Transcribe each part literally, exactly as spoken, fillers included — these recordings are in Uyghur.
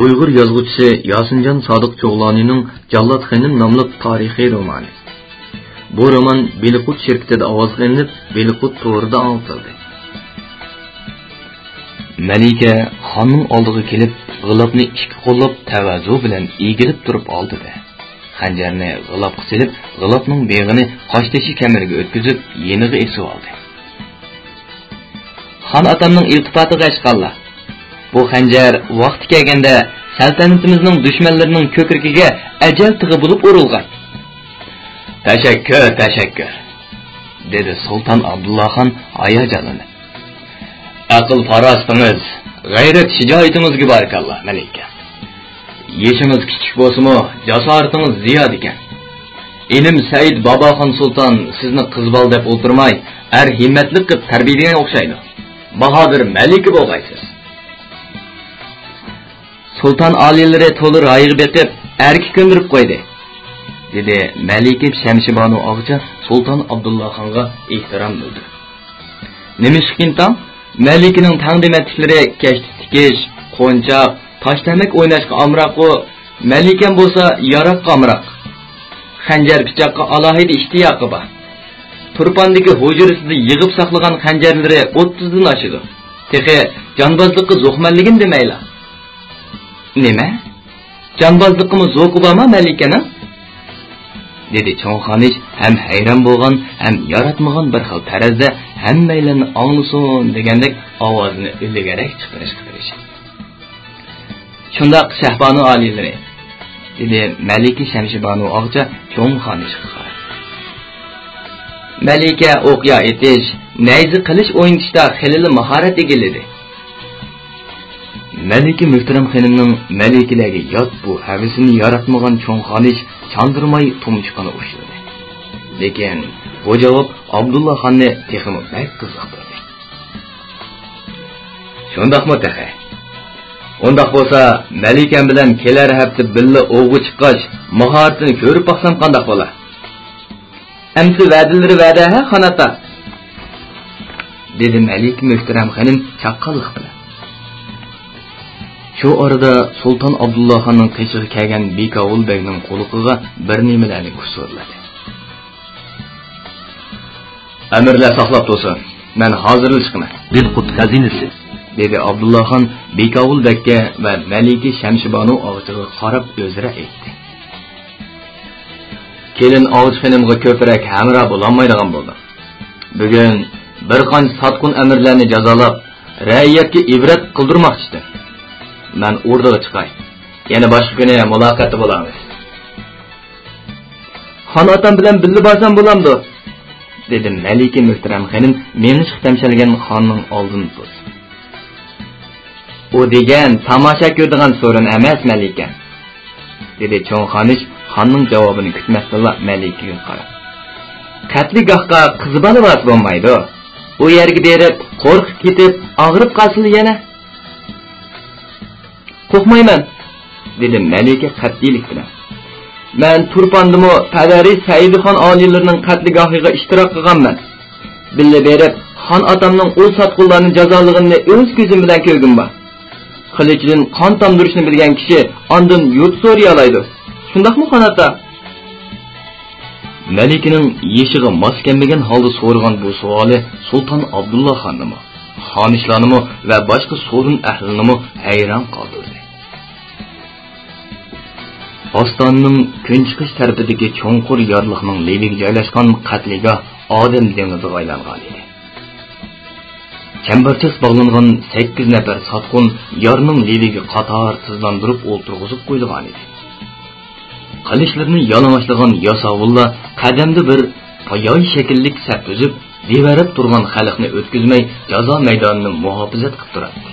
ئۇيغۇر يازغۇچىسى ياسىنجان سادىق چوغلانىنىڭ جاللات خېنىم ناملىق تارىخىي رومانى. بۇ رومان بېلىققۇت شىركىتىدە ئاۋازغا ئېلىنىپ، بېلىققۇت تورىدا ئاڭلىتىلدى. مەلىكە خاننىڭ ئالدىغا كېلىپ، غىلاپنى ئىككى قوللاپ تەۋەزۇ بىلەن ئېگىلىپ تۇرۇپ ئالدى-دە، خەنجەرنى غىلاپقا سېلىپ، غىلاپنىڭ بېغىنى قاشتېشى كەمىرىگە ئۆتكۈزۈپ، يېنىغا ئېسىۋالدى. خان ئاتامنىڭ ئىلتىپاتىغا ئەشقاللا. بۇ خەنجەر ۋاقتى كەلگەندە سەلتەنىتىمىزنىڭ دۈشمەنلىرىنىڭ كۆكرىكىگە ئەجەل تىغى بولۇپ ئۇرۇلغاي. تەشەككۈر، تەشەككۈر، دېدى سۇلتان ئابدۇللاخان ھاياجانلىنىپ. ئەقىل-پاراسىتىڭىز، غەيرەت-شىجائىتىڭىزگە بارىكاللا، مەلىكە. يېشىڭىز كىچىك بولسىمۇ، جاسارىتىڭىز زىيادە ئىكەن. ئىنىم سەئىد باباخان سۇلتان سىزنى قىز بالا دەپ ئولتۇرماي، ئەر ھىممەتلىك قىلىپ تەربىيەلىگەن ئوخشايدۇ. باھادىر مەلىكە بولغايسىز. سۇلتان ئالىيلىرى تولا رايىغا بېقىپ، ئەركە كۆندۈرۈپ قويدى، دېدى مەلىكە شەمشىبانۇ ئاغىچا سۇلتان ئابدۇللاخانغا ئېھتىرام بىلدۈرۈپ. نېمىشقا ئىنتاڭ؟ مەلىكىنىڭ تەڭدىمەتلىكلىرى كەشتە تىكىش، قونچاق، تاشتەمەك ئويناشقا ئامراققۇ، مەلىكەم بولسا ياراققا ئامراق. خەنجەر پىچاققا ئالاھىدە ئىشتىياقى بار. تۇرپاندىكى ھۇجرىسىدا يىغىپ ساقلىغان خەنجەرلىرى ئوتتۇزدىن ئاشىدۇ. تېخى جانبازلىققا زوقمەنلىگىنى دېمەيلا. نېمە؟ جانبازلىققىمۇ زوقى بارما مەلىكەنىڭ؟ دېدى چوڭ خانىش ھەم ھەيران بولغان، ھەم ياراتمىغان بىر خىل تەرەزدە ھەممەيلەننى ئاڭلىسۇن دېگەندەك ئاۋازىنى ئىلگىرىرەك چىقىرىشقا تىرىشىپ. شۇنداق، شەھبانۇ ئالىيلىرى، دېدى مەلىكە شەمشىبانۇ ئاغىچا چوڭ خانىشقا قاراپ. مەلىكە ئوقيا ئېتىش، نەيزە قىلىچ ئوينىتىشتا خېلىلا ماھارەت ئىگىلىدى. مەلىكە مۆھتەرەم خېنىمنىڭ مەلىكىلەرگە يات بۇ ھەۋىسىنى ياراتمىغان چوڭ خانىش چاندۇرماي تۇمشۇقىنى ئۇشتۇردى. لېكىن بۇ جاۋاب ئابدۇللا خاننى تېخىمۇ بەك قىزىقتۇردى. شۇنداقمۇ تېخى؟ ئۇنداق بولسا، مەلىكەم بىلەن كېلەر ھەپتە بىللە ئوۋغا چىققاچ، ماھارىتىنى كۆرۈپ باقسام قانداق بولا؟ ئەمسە ۋەدىلىرى ۋەدە ھە، خان ئاتا؟ دېدى مەلىكە مۆھتەرەم خېنىم چاققانلىق بىلەن. شۇ ئارىدا سۇلتان ئابدۇللاخاننىڭ قېشىغا كەلگەن بىكاۋۇل بەگنىڭ قۇلىقىغا بىر نېمىلەرنى كۇسۇرلىدى. ئەمىرلەر ساقلاپ تۇرسۇن، مەن ھازىرلا چىقىمەن. بىلقۇت خەزىنىسى، دېدى ئابدۇللاخان بىكاۋۇل بەگكە ۋە مەلىكە شەمشىبانۇ ئاغىچىغا قاراپ ئۆزرە ئېيتتى. كېلىن ئاۋچى خېنىمغا كۆپرەك ھەمراھ بولالمايدىغان بولدۇم. بۈگۈن بىر قانچە ساتقۇن ئەمىرلەرنى جازالاپ، رەئىيەتكە ئىبرەت قىلدۇرماقچى ئىدىم. مەن ئوردىغا چىقاي. يەنە باشقا كۈنى مۇلاقاتتا بولارمىز. خان ئاتام بىلەن بىللە بارسام بولامدۇ؟ دېدى مەلىكە مۆھتەرەم خېنىم مېڭىشقا تەمشەلگەن خاننىڭ ئالدىنى توسۇپ. ئۇ دېگەن تاماشا كۆرىدىغان سورۇن ئەمەس، مەلىكە، دېدى چوڭ خانىش خاننىڭ جاۋابىنى كۈتمەستىنلا مەلىكىگە قاراپ. قەتلىگاھقا قىز بالا بارسا بولمايدۇ. ئۇ يەرگە بېرىپ قورقۇپ كېتىپ ئاغرىپ قالسىلا يەنە. قورقمايمەن، دېدى مەلىكە قەتئىيلىك بىلەن. مەن تۇرپاندىمۇ پەدەرى سەئىدخان ئالىيلىرىنىڭ قەتلىگاھىغا ئىشتىراك قىلغانمەن. بىللە بېرىپ، خان ئاتامنىڭ ئۇ ساتقۇنلارنى جازالىغىنىنى ئۆز كۆزۈم بىلەن كۆرگۈم بار. قىلىچىدىن قان تامدۇرۇشنى بىلگەن كىشى ئاندىن يۇرت سورىيالايدۇ. شۇنداقمۇ، خان ئاتا؟ مەلىكىنىڭ يېشىغا ماس كەلمىگەن ھالدا سورىغان بۇ سوئالى سۇلتان ئابدۇللا خاننىمۇ، خانىشلارنىمۇ ۋە باشقا سورۇن ئەھلىنىمۇ ھەيران قالدۇردى. ئاستانىنىڭ كۈنچىقىش تەرىپىدىكى چوڭقۇر يارلىقنىڭ لېۋىگە جايلاشقان قەتلىگاھ ئادەم دېڭىزىغا ئايلانغان ئىدى. چەمبەرچاس باغلانغان سەككىز نەپەر ساتقۇن يارنىڭ لېۋىگە قاتار تىزلاندۇرۇپ ئولتۇرغۇزۇپ قويۇلغان ئىدى. قىلىچلىرىنى يالىڭاچلىغان ياساۋۇللار قەدەمدە بىر ياي شەكىللىك سەپ تۈزۈپ، دىۋەرەپ تۇرغان خەلقنى ئۆتكۈزمەي، جازا مەيدانىنى مۇھاپىزەت قىلىپ تۇراتتى.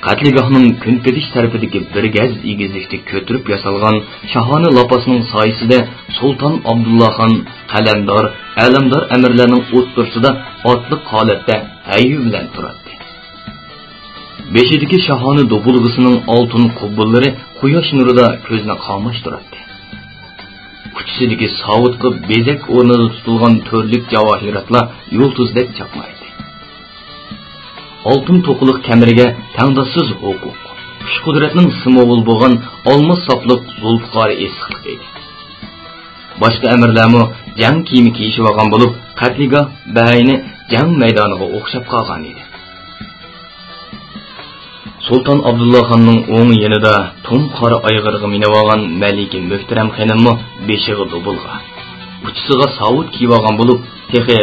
قەتلىگاھنىڭ كۈنپېتىش تەرىپىدىكى بىر گەز ئېگىزلىكتە كۆتۈرۈپ ياسالغان شاھانە لاپاسنىڭ سايىسىدە سۇلتان ئابدۇللا خان، قەلەمدار، ئەلەمدار ئەمىرلەرنىڭ ئوتتۇرىسىدا ئاتلىق ھالەتتە ھەيۋە بىلەن تۇراتتى. بېشىدىكى شاھانە دوپۇلغىسىنىڭ ئالتۇن قوبۇللىرى قۇياش نۇرىدا كۆزنى قاماشتۇراتتى. ئۇچىسىدىكى ساۋۇتقا بېزەك ئورنىدا تۇتۇلغان تۈرلۈك جاۋاھىراتلار يۇلتۇزدەك چاقنايتتى. ئالتۇن توقىلىق كەمىرىگە تەڭداشسىز ھوقۇق، كۈچ-قۇدرەتنىڭ سىمۋولى بولغان ئالماس ساپلىق زۇلپىقارى ئېسىقلىق ئىدى. باشقا ئەمىرلەرمۇ جەڭ كىيىمى كىيىشىۋالغان بولۇپ، قەتلىگاھ بەھەينى جەڭ مەيدانىغا ئوخشاپ قالغان ئىدى. سۇلتان ئابدۇللا خاننىڭ ئوڭ يېنىدا تۇڭ قارا ئايغىرغا مىنىۋالغان مەلىكە مۆھتەرەم خېنىممۇ بېشىغا دۇبۇلغا، ئۇچىسىغا ساۋۇت كىيىۋالغان بولۇپ، تېخى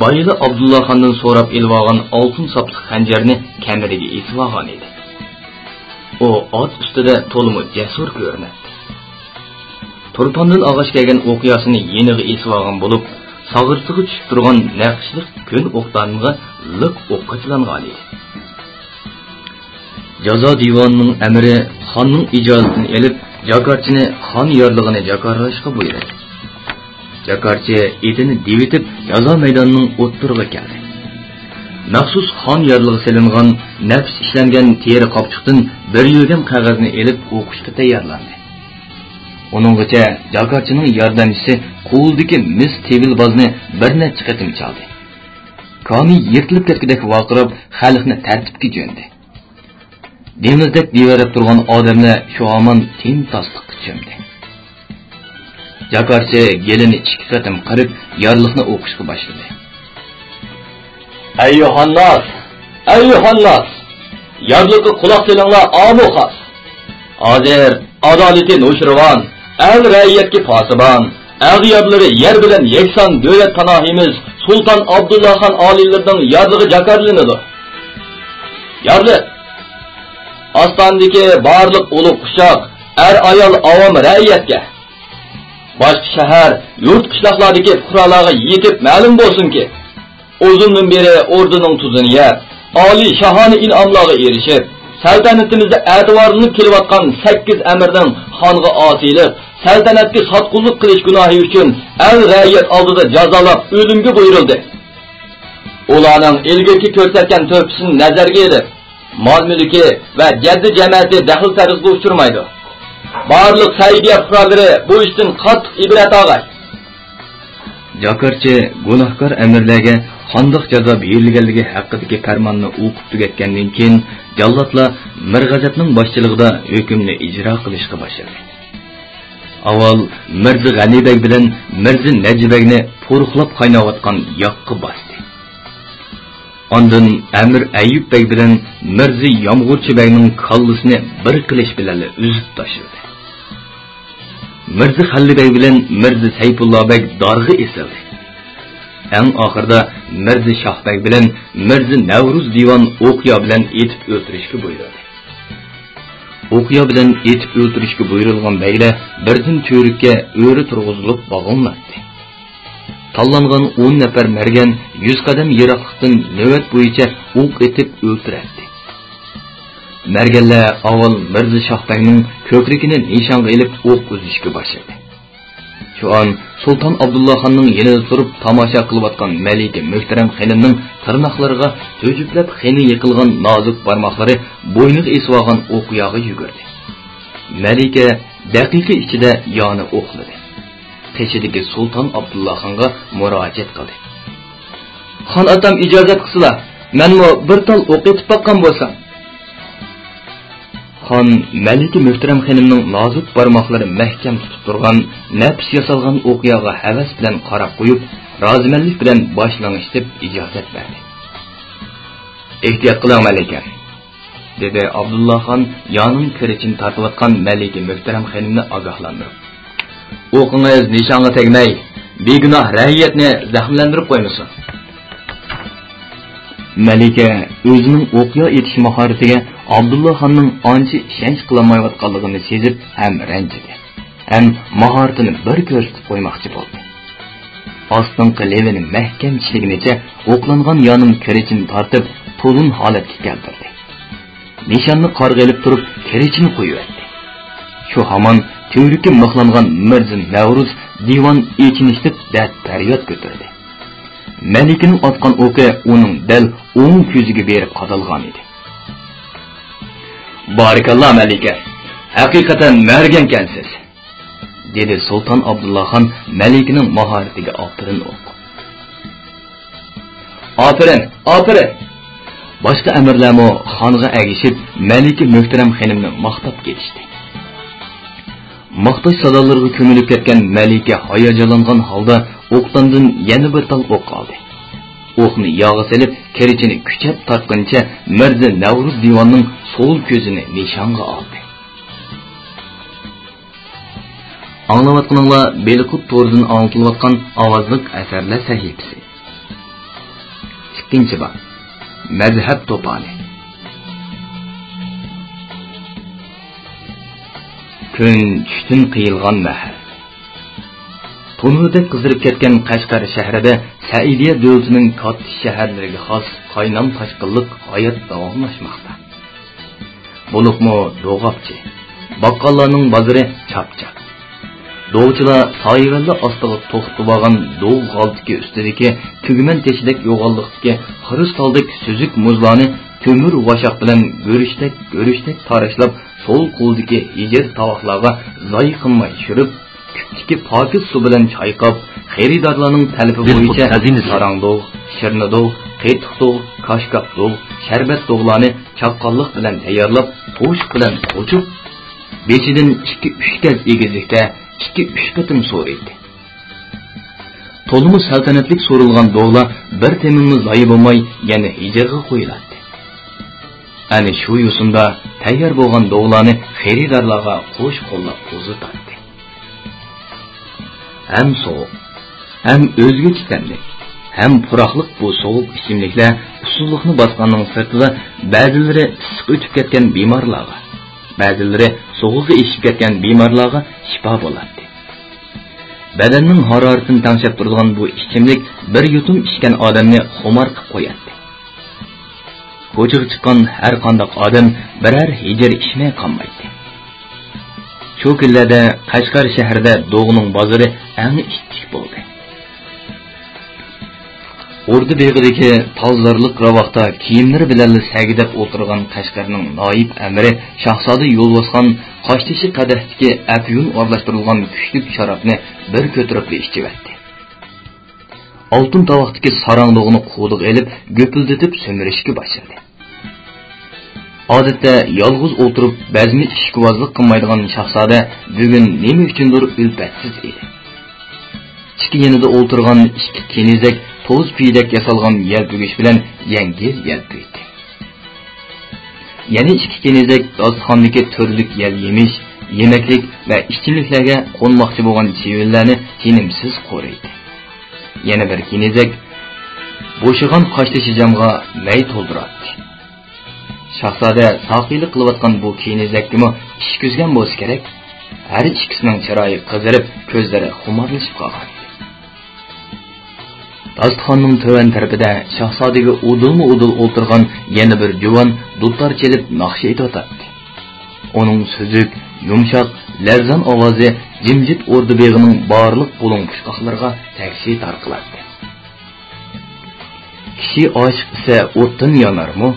بايىلا ئابدۇللا خاندىن سوراپ ئېلىۋالغان ئالتۇن ساپلىق خەنجەرنى كەمىرىگە ئېسىۋالغان ئىدى. ئۇ ئات ئۈستىدە تولىمۇ جەسۇر كۆرۈنەتتى. تۇرپاندىن ئاغاچ كەلگەن ئوقياسىنى يېنىغا ئېسىۋالغان بولۇپ، ساغرىسىغا چۈشۈپ تۇرغان نەقىشلىك كۆن ئوقدانغا لىق ئوق قاچىلانغان ئىدى. جازا دىۋانىنىڭ ئەمىرى خاننىڭ ئىجازىتىنى ئېلىپ، جاكارچىنى خان يارلىقىنى جاكارلاشقا بۇيرۇدى. جاكارچى ئېتىنى دېۋىتىپ، جازا مەيدانىنىڭ ئوتتۇرىغا كەلدى. مەخسۇس خان يارلىقىغا سېلىنغان نەپىس ئىشلەنگەن تېرە قاپچۇقتىن بىر يۆگەم قەغەزنى ئېلىپ ئوقۇشقا تەييارلاندى. ئۇنىڭغىچە جاكارچىنىڭ ياردەمچىسى قولىدىكى مىس تېبىلبازنى بىر نەچچە قېتىم چالدى. كانى يىرتىلىپ كەتكۈدەك ۋارقىراپ، خەلقنى تەرتىپكە جۆندى. دېڭىزدەك دىۋىرەپ تۇرغان ئادەملەر شۇ ھامان تىمتاسلىققا چۆمدى. جاكارچى گېلىنى ئىككى قېتىم قىرىپ، يارلىقنى ئوقۇشقا باشلىدى. ئەييۇھەنناس! ئەييۇھەنناس! يارلىققا قۇلاق سېلىڭلار، ئامۇ خاس! ھازىر ئادالىتى نوشىرۋان، ئەل رەئىيەتكە پاسىبان، ئەغيارلىرى يەر بىلەن يەكسان دۆلەت پاناھىمىز سۇلتان ئابدۇللا خان ئالىيلىرىنىڭ يارلىقى جاكارلىنىدۇ. يارلىق! ئاستانىدىكى بارلىق ئۇلۇغ ئۇششاق، ئەر-ئايال، ئاۋام، رەئىيەتكە، باشقا شەھەر، يۇرت، قىشلاقلاردىكى پۇقرالارغا يېتىپ مەلۇم بولسۇنكى، ئۇزۇندىن بېرى ئوردىنىڭ تۇزىنى يەپ، ئالىي شاھانە ئىنئاملارغا ئېرىشىپ، سەلتەنىتىمىزدە ئەتىۋارلىنىپ كېلىۋاتقان سەككىز ئەمىرنىڭ خانغا ئاسىيلىق، سەلتەنەتكە ساتقۇنلۇق قىلىش گۇناھى ئۈچۈن ئەل رەئىيەت ئالدىدا جازالاپ ئۆلۈمگە بۇيرۇلدى. ئۇلارنىڭ ئىلگىرىكى كۆرسەتكەن تۆھپىسىنى نەزەرگە ئېلىپ، مال-مۈلكى ۋە جەددى جەمەتى دەخلى-تەرۇزغا ئۇچرىمايدۇ. بارلىق سەئىدىيە پۇقرالىرى بۇ ئىشتىن قاتتىق ئىبرەت ئالغاي. جاكارچى گۇناھكار ئەمىرلەرگە قانداق جازا بېرىلگەنلىكى ھەققىدىكى پەرماننى ئوقۇپ تۈگەتكەندىن كېيىن، جاللاتلار مىرغەزەپنىڭ باشچىلىقىدا ھۆكۈمنى ئىجرا قىلىشقا باشلىدى. ئاۋۋال مىرزا غەنىبەگ بىلەن مىرزا نەجىبەگنى پۇرۇقلاپ قايناۋاتقان ياغقا باستى. ئاندىن ئەمىر ئەييۇب بەگ بىلەن مىرزا يامغۇرچى بەگنىڭ كاللىسىنى بىر قىلىچ بىلەنلا ئۈزۈپ تاشلىدى. مىرزا خەللى بەگ بىلەن مىرزا سەيپۇللا بەگ دارغا ئېسىلدى. ئەڭ ئاخىرىدا مىرزا شاھ بەگ بىلەن مىرزا نەۋرۇز دىۋان ئوقيا بىلەن ئېتىپ ئۆلتۈرۈشكە بۇيرۇلدى. ئوقيا بىلەن ئېتىپ ئۆلتۈرۈشكە بۇيرۇلغان بەگلەر بىردىن تۈۋرۈككە ئۆرە تۇرغۇزۇلۇپ باغلىناتتى. تاللانغان ئون نەپەر مەرگەن يۈز قەدەم يىراقلىقتىن نۆۋەت بويىچە ئوق ئېتىپ ئۆلتۈرەتتى. مەرگەنلەر ئاۋۋال مىرزا شاھ بەگنىڭ كۆكرىكىنى نىشانغا ئېلىپ ئوق ئۈزۈشكە باشلىدى. شۇ ئان سۇلتان ئابدۇللا خاننىڭ يېنىدا تۇرۇپ تاماشا قىلىۋاتقان مەلىكە مۆھتەرەم خېنىمنىڭ تىرناقلىرىغا تۆجۈپلەپ خېنە يېقىلغان نازۇك بارماقلىرى بوينىغا ئېسىۋالغان ئوقياغا يۈگۈردى. مەلىكە دەقىقە ئىچىدە يانى ئوقلىدى. قېشىدىكى سۇلتان ئابدۇللا خانغا مۇراجىئەت قىلدى. خان ئاتام ئىجازەت قىلسىلا، مەنمۇ بىر تال ئوق ئېتىپ باققان بولسام. خان مەلىكە مۆھتەرەم خېنىمنىڭ نازۇك بارماقلىرى مەھكەم تۇتۇپ تۇرغان نەپىس ياسالغان ئوقياغا ھەۋەس بىلەن قاراپ قويۇپ، رازىمەنلىك بىلەن باش لىڭشىتىپ ئىجازەت بەردى. ئېھتىيات قىلىڭ، مەلىكەم، دېدى ئابدۇللا خان يانىڭ كىرىچىنى تارتىۋاتقان مەلىكە مۆھتەرەم خېنىمنى ئاگاھلاندۇرۇپ. ئوقىڭىز نىشانغا تەگمەي، بىگۇناھ رەئىيەتنى زەخىملەندۈرۈپ قويمىسۇن. مەلىكە ئۆزىنىڭ ئوقيا ئېتىش ماھارىتىگە ئابدۇللا خاننىڭ ئانچە ئىشەنچ قىلالمايۋاتقانلىقىنى سېزىپ ھەم رەنجىدى، ھەم ماھارىتىنى بىر كۆرسىتىپ قويماقچى بولدى. ئاستىنقى لېۋىنى مەھكەم چىشلىگىنىچە ئوقلانغان يانىڭ كىرىچىنى تارتىپ، تولۇن ھالەتكە كەلتۈردى. نىشاننى قارغا ئېلىپ تۇرۇپ، كىرىچىنى قويۇۋەتتى. شۇ ھامان تۈۋرۈككە مىخلانغان مىرزا نەۋرۇز دىۋان ئېچىنىشلىق دەرد-پەرياد كۆتۈردى. مەلىكىنىڭ ئاتقان ئوقى ئۇنىڭ دەل ئوڭ كۆزىگە بېرىپ قادالغان ئىدى. بارىكاللا، مەلىكە! ھەقىقەتەن مەرگەنكەنسىز! دېدى سۇلتان ئابدۇللا خان مەلىكىنىڭ ماھارىتىگە ئاپىرىن ئوقۇپ. ئاپىرىن، ئاپىرىن! باشقا ئەمىرلەرمۇ خانغا ئەگىشىپ، مەلىكە مۆھتەرەم خېنىمنى ماختاپ كېتىشتى. ماختاش سادالىرىغا كۆمۈلۈپ كەتكەن مەلىكە ھاياجانلانغان ھالدا ئوقداندىن يەنە بىر تال ئوق ئالدى. ئوقنى ياغا سېلىپ، كىرىچىنى كۈچەپ تارتقىنىچە مىرزا نەۋرۇز دىۋاننىڭ سول كۆزىنى نىشانغا ئالدى. ئاڭلاۋاتقىنىڭلار بېلىقۇت تورىدىن ئاڭلىتىلىۋاتقان ئاۋازلىق ئەسەرلەر سەھىپىسى. ئىككىنچى باب. مەزھەپ توپانى. كۈن چۈشتىن قىيىلغان مەھەل. تونۇردەك قىزىرىپ كەتكەن قەشقەر شەھىرىدە سەئىدىيە دۆلىتىنىڭ كاتتا شەھەرلىرىگە خاس قاينام تاشقىنلىق ھايات داۋاملاشماقتا. بولۇپمۇ دوغاپچى، باققاللارنىڭ بازىرى چاپچاق. دوغچىلار سايىۋەنلەر ئاستىغا توختىتىۋالغان دوغ غالتىكى ئۈستىدىكى تۈگمەن تېشىدەك يوغانلىقتىكى خرۇستالدەك سۈزۈك مۇزلارنى تۆمۈر ۋاشاق بىلەن گۈرۈچتەك، گۈرۈچتەك تاراشلاپ، سول قولىدىكى ھېجىر تاۋاقلارغا زايە قىلماي چۈشۈرۈپ، كۈپتىكى پاكىز سۇ بىلەن چايقاپ، خېرىدارلارنىڭ تەلىپى بويىچە ساراڭ دوغ، شىرنە دوغ، قېتىق دوغ، كاشكاپ دوغ، شەربەت دوغلارنى چاققانلىق بىلەن تەييارلاپ، توشۇق بىلەن قوچۇپ، بېشىدىن ئىككى-ئۈچ گەز ئېگىزلىكتە ئىككى-ئۈچ قېتىم سورۇيتتى. تولىمۇ سەلتەنەتلىك سورۇلغان دوغلار بىر تېمىمۇ زايە بولماي، يەنە ھېجىرغا قويۇلاتتى. ئەنە شۇ يوسۇندا تەييار بولغان دوغلارنى خېرىدارلارغا قوش قوللاپ ئۇزىتاتتى. ھەم سوغۇق، ھەم ئۆزگىچە تەملىك، ھەم پۇراقلىق بۇ سوغۇق ئىچىملىكلەر ئۇسسۇللۇقنى باسقاننىڭ سىرتىدا، بەزىلىرى ئىسسىق ئۆتۈپ كەتكەن بىمارلارغا، بەزىلىرى سوغۇقى ئېشىپ كەتكەن بىمارلارغا شىپا بولاتتى. بەدەننىڭ ھارارىتىنى تەڭشەپ تۇرىدىغان بۇ ئىچىملىك بىر يۇتۇم ئىچكەن ئادەمنى خۇمار قىلىپ قوياتتى. كوچىغا چىققان ھەر قانداق ئادەم بىرەر ھېجىر ئىچمەي قالمايتتى. شۇ كۈنلەردە قەشقەر شەھىرىدە دوغنىڭ بازىرى ئەڭ ئىتتىك بولدى. ئوردا بېغىدىكى تازىلارلىق راۋاقتا كىيىملىرى بىلەنلا سەگىدەپ ئولتۇرغان قەشقەرنىڭ نايىب ئەمىرى شاھزادە يولۋاسخان قاشتېشى قەدەھتىكى ئەپيۈن ئارىلاشتۇرۇلغان كۈچلۈك شارابنى بىر كۆتۈرۈپلا ئىچىۋەتتى. ئالتۇن تاۋاقتىكى ساراڭ دوغىنى قولىغا ئېلىپ، گۈپۈلدىتىپ سۈمۈرۈشكە باشلىدى. ئادەتتە يالغۇز ئولتۇرۇپ بەزمە ئىچىشكە ۋازلىق قىلمايدىغان شاھزادە بۈگۈن نېمە ئۈچۈندۇر ئۈلپەتسىز ئىدى. ئىككى يېنىدا ئولتۇرغان ئىككى كېنىزەك توز پېيىدەك ياسالغان يەلپۈگۈچ بىلەن يەڭگىل يەلپۈيدى. يەنە ئىككى كېنىزەك داستىخاندىكى تۈرلۈك يەل يېمىش، يېمەكلىك ۋە ئىچىملىكلەرگە قونماقچى بولغان چىۋىنلەرنى تىنىمسىز قورۇيدى. يەنە بىر كېنىزەك بوشىغان قاشتېشى جامغا مەي تولدۇراتتى. شاھزادە ساقىيلىق قىلىۋاتقان بۇ كېنىزەككىمۇ ئىچكۈزگەن بولسا كېرەك، ھەر ئىككىسىنىڭ چىرايى قىزىرىپ، كۆزلىرى خۇمارلىشىپ قالغانىدى. داستىخاننىڭ تۆۋەن تەرىپىدە شاھزادىگە ئۇدۇلمۇ ئۇدۇل ئولتۇرغان يەنە بىر جۇۋان دۇتار چېلىپ ناخشا ئېيتىۋاتاتتى. ئۇنىڭ سۈزۈك، يۇمشاق، لەرزان ئاۋازى جىمجىت ئوردا بېغىنىڭ بارلىق بۇلۇڭ پۇچقاقلىرىغا تەكشى تارقىلاتتى. كىشى ئاشىق ئىسە ئوتتىن يانارمۇ؟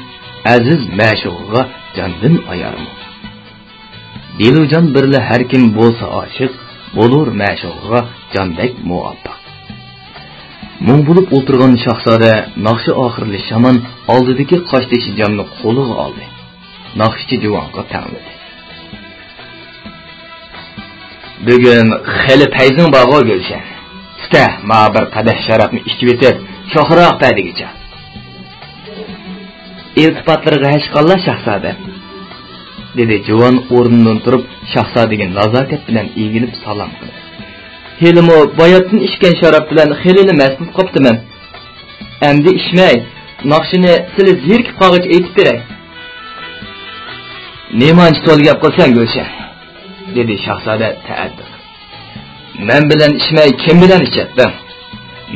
ئەزىز مەشۇقىغا جاندىن ئايارمۇ؟ دىلۇجان بىرلا ھەر كىم بولسا ئاشىق، بولۇر مەشۇقىغا جاندەك مۇۋاپىق. مۇڭ بولۇپ ئولتۇرغان شاھزادە ناخشا ئاخىرلىشىش ھامان ئالدىدىكى قاشتېشى جامنى قولىغا ئالدى. ناخشىچى جۇۋانغا تەڭلىدى. بۈگۈن خېلى پەيزىڭ بارغۇ، گۈلشەن. ئىستە، ماڭا بىر قەدەھ شارابنى ئىچىۋېتىپ، شوخراق پەدىگە چال. ئىلتىپاتلىرىغا ھەشقاللا، شاھزادەم، دېدى جۇۋان ئورنىدىن تۇرۇپ، شاھزادىگە نازاكەت بىلەن ئېگىلىپ سالام قىلىپ. ھېلىمۇ باياتتىن ئىچكەن شاراب بىلەن خېلىلا مەست بولۇپ قاپتىمەن. ئەمدى ئىچمەي، ناخشىنى سىلى زېرىكىپ قالغىچە ئېيتىپ بېرەي. نېمانچە تولا گەپ قىلىسەن، گۈلشەن؟ دېدى شاھزادە تەئەددۇپ. مەن بىلەن ئىچمەي، كىم بىلەن ئىچەتتىڭ؟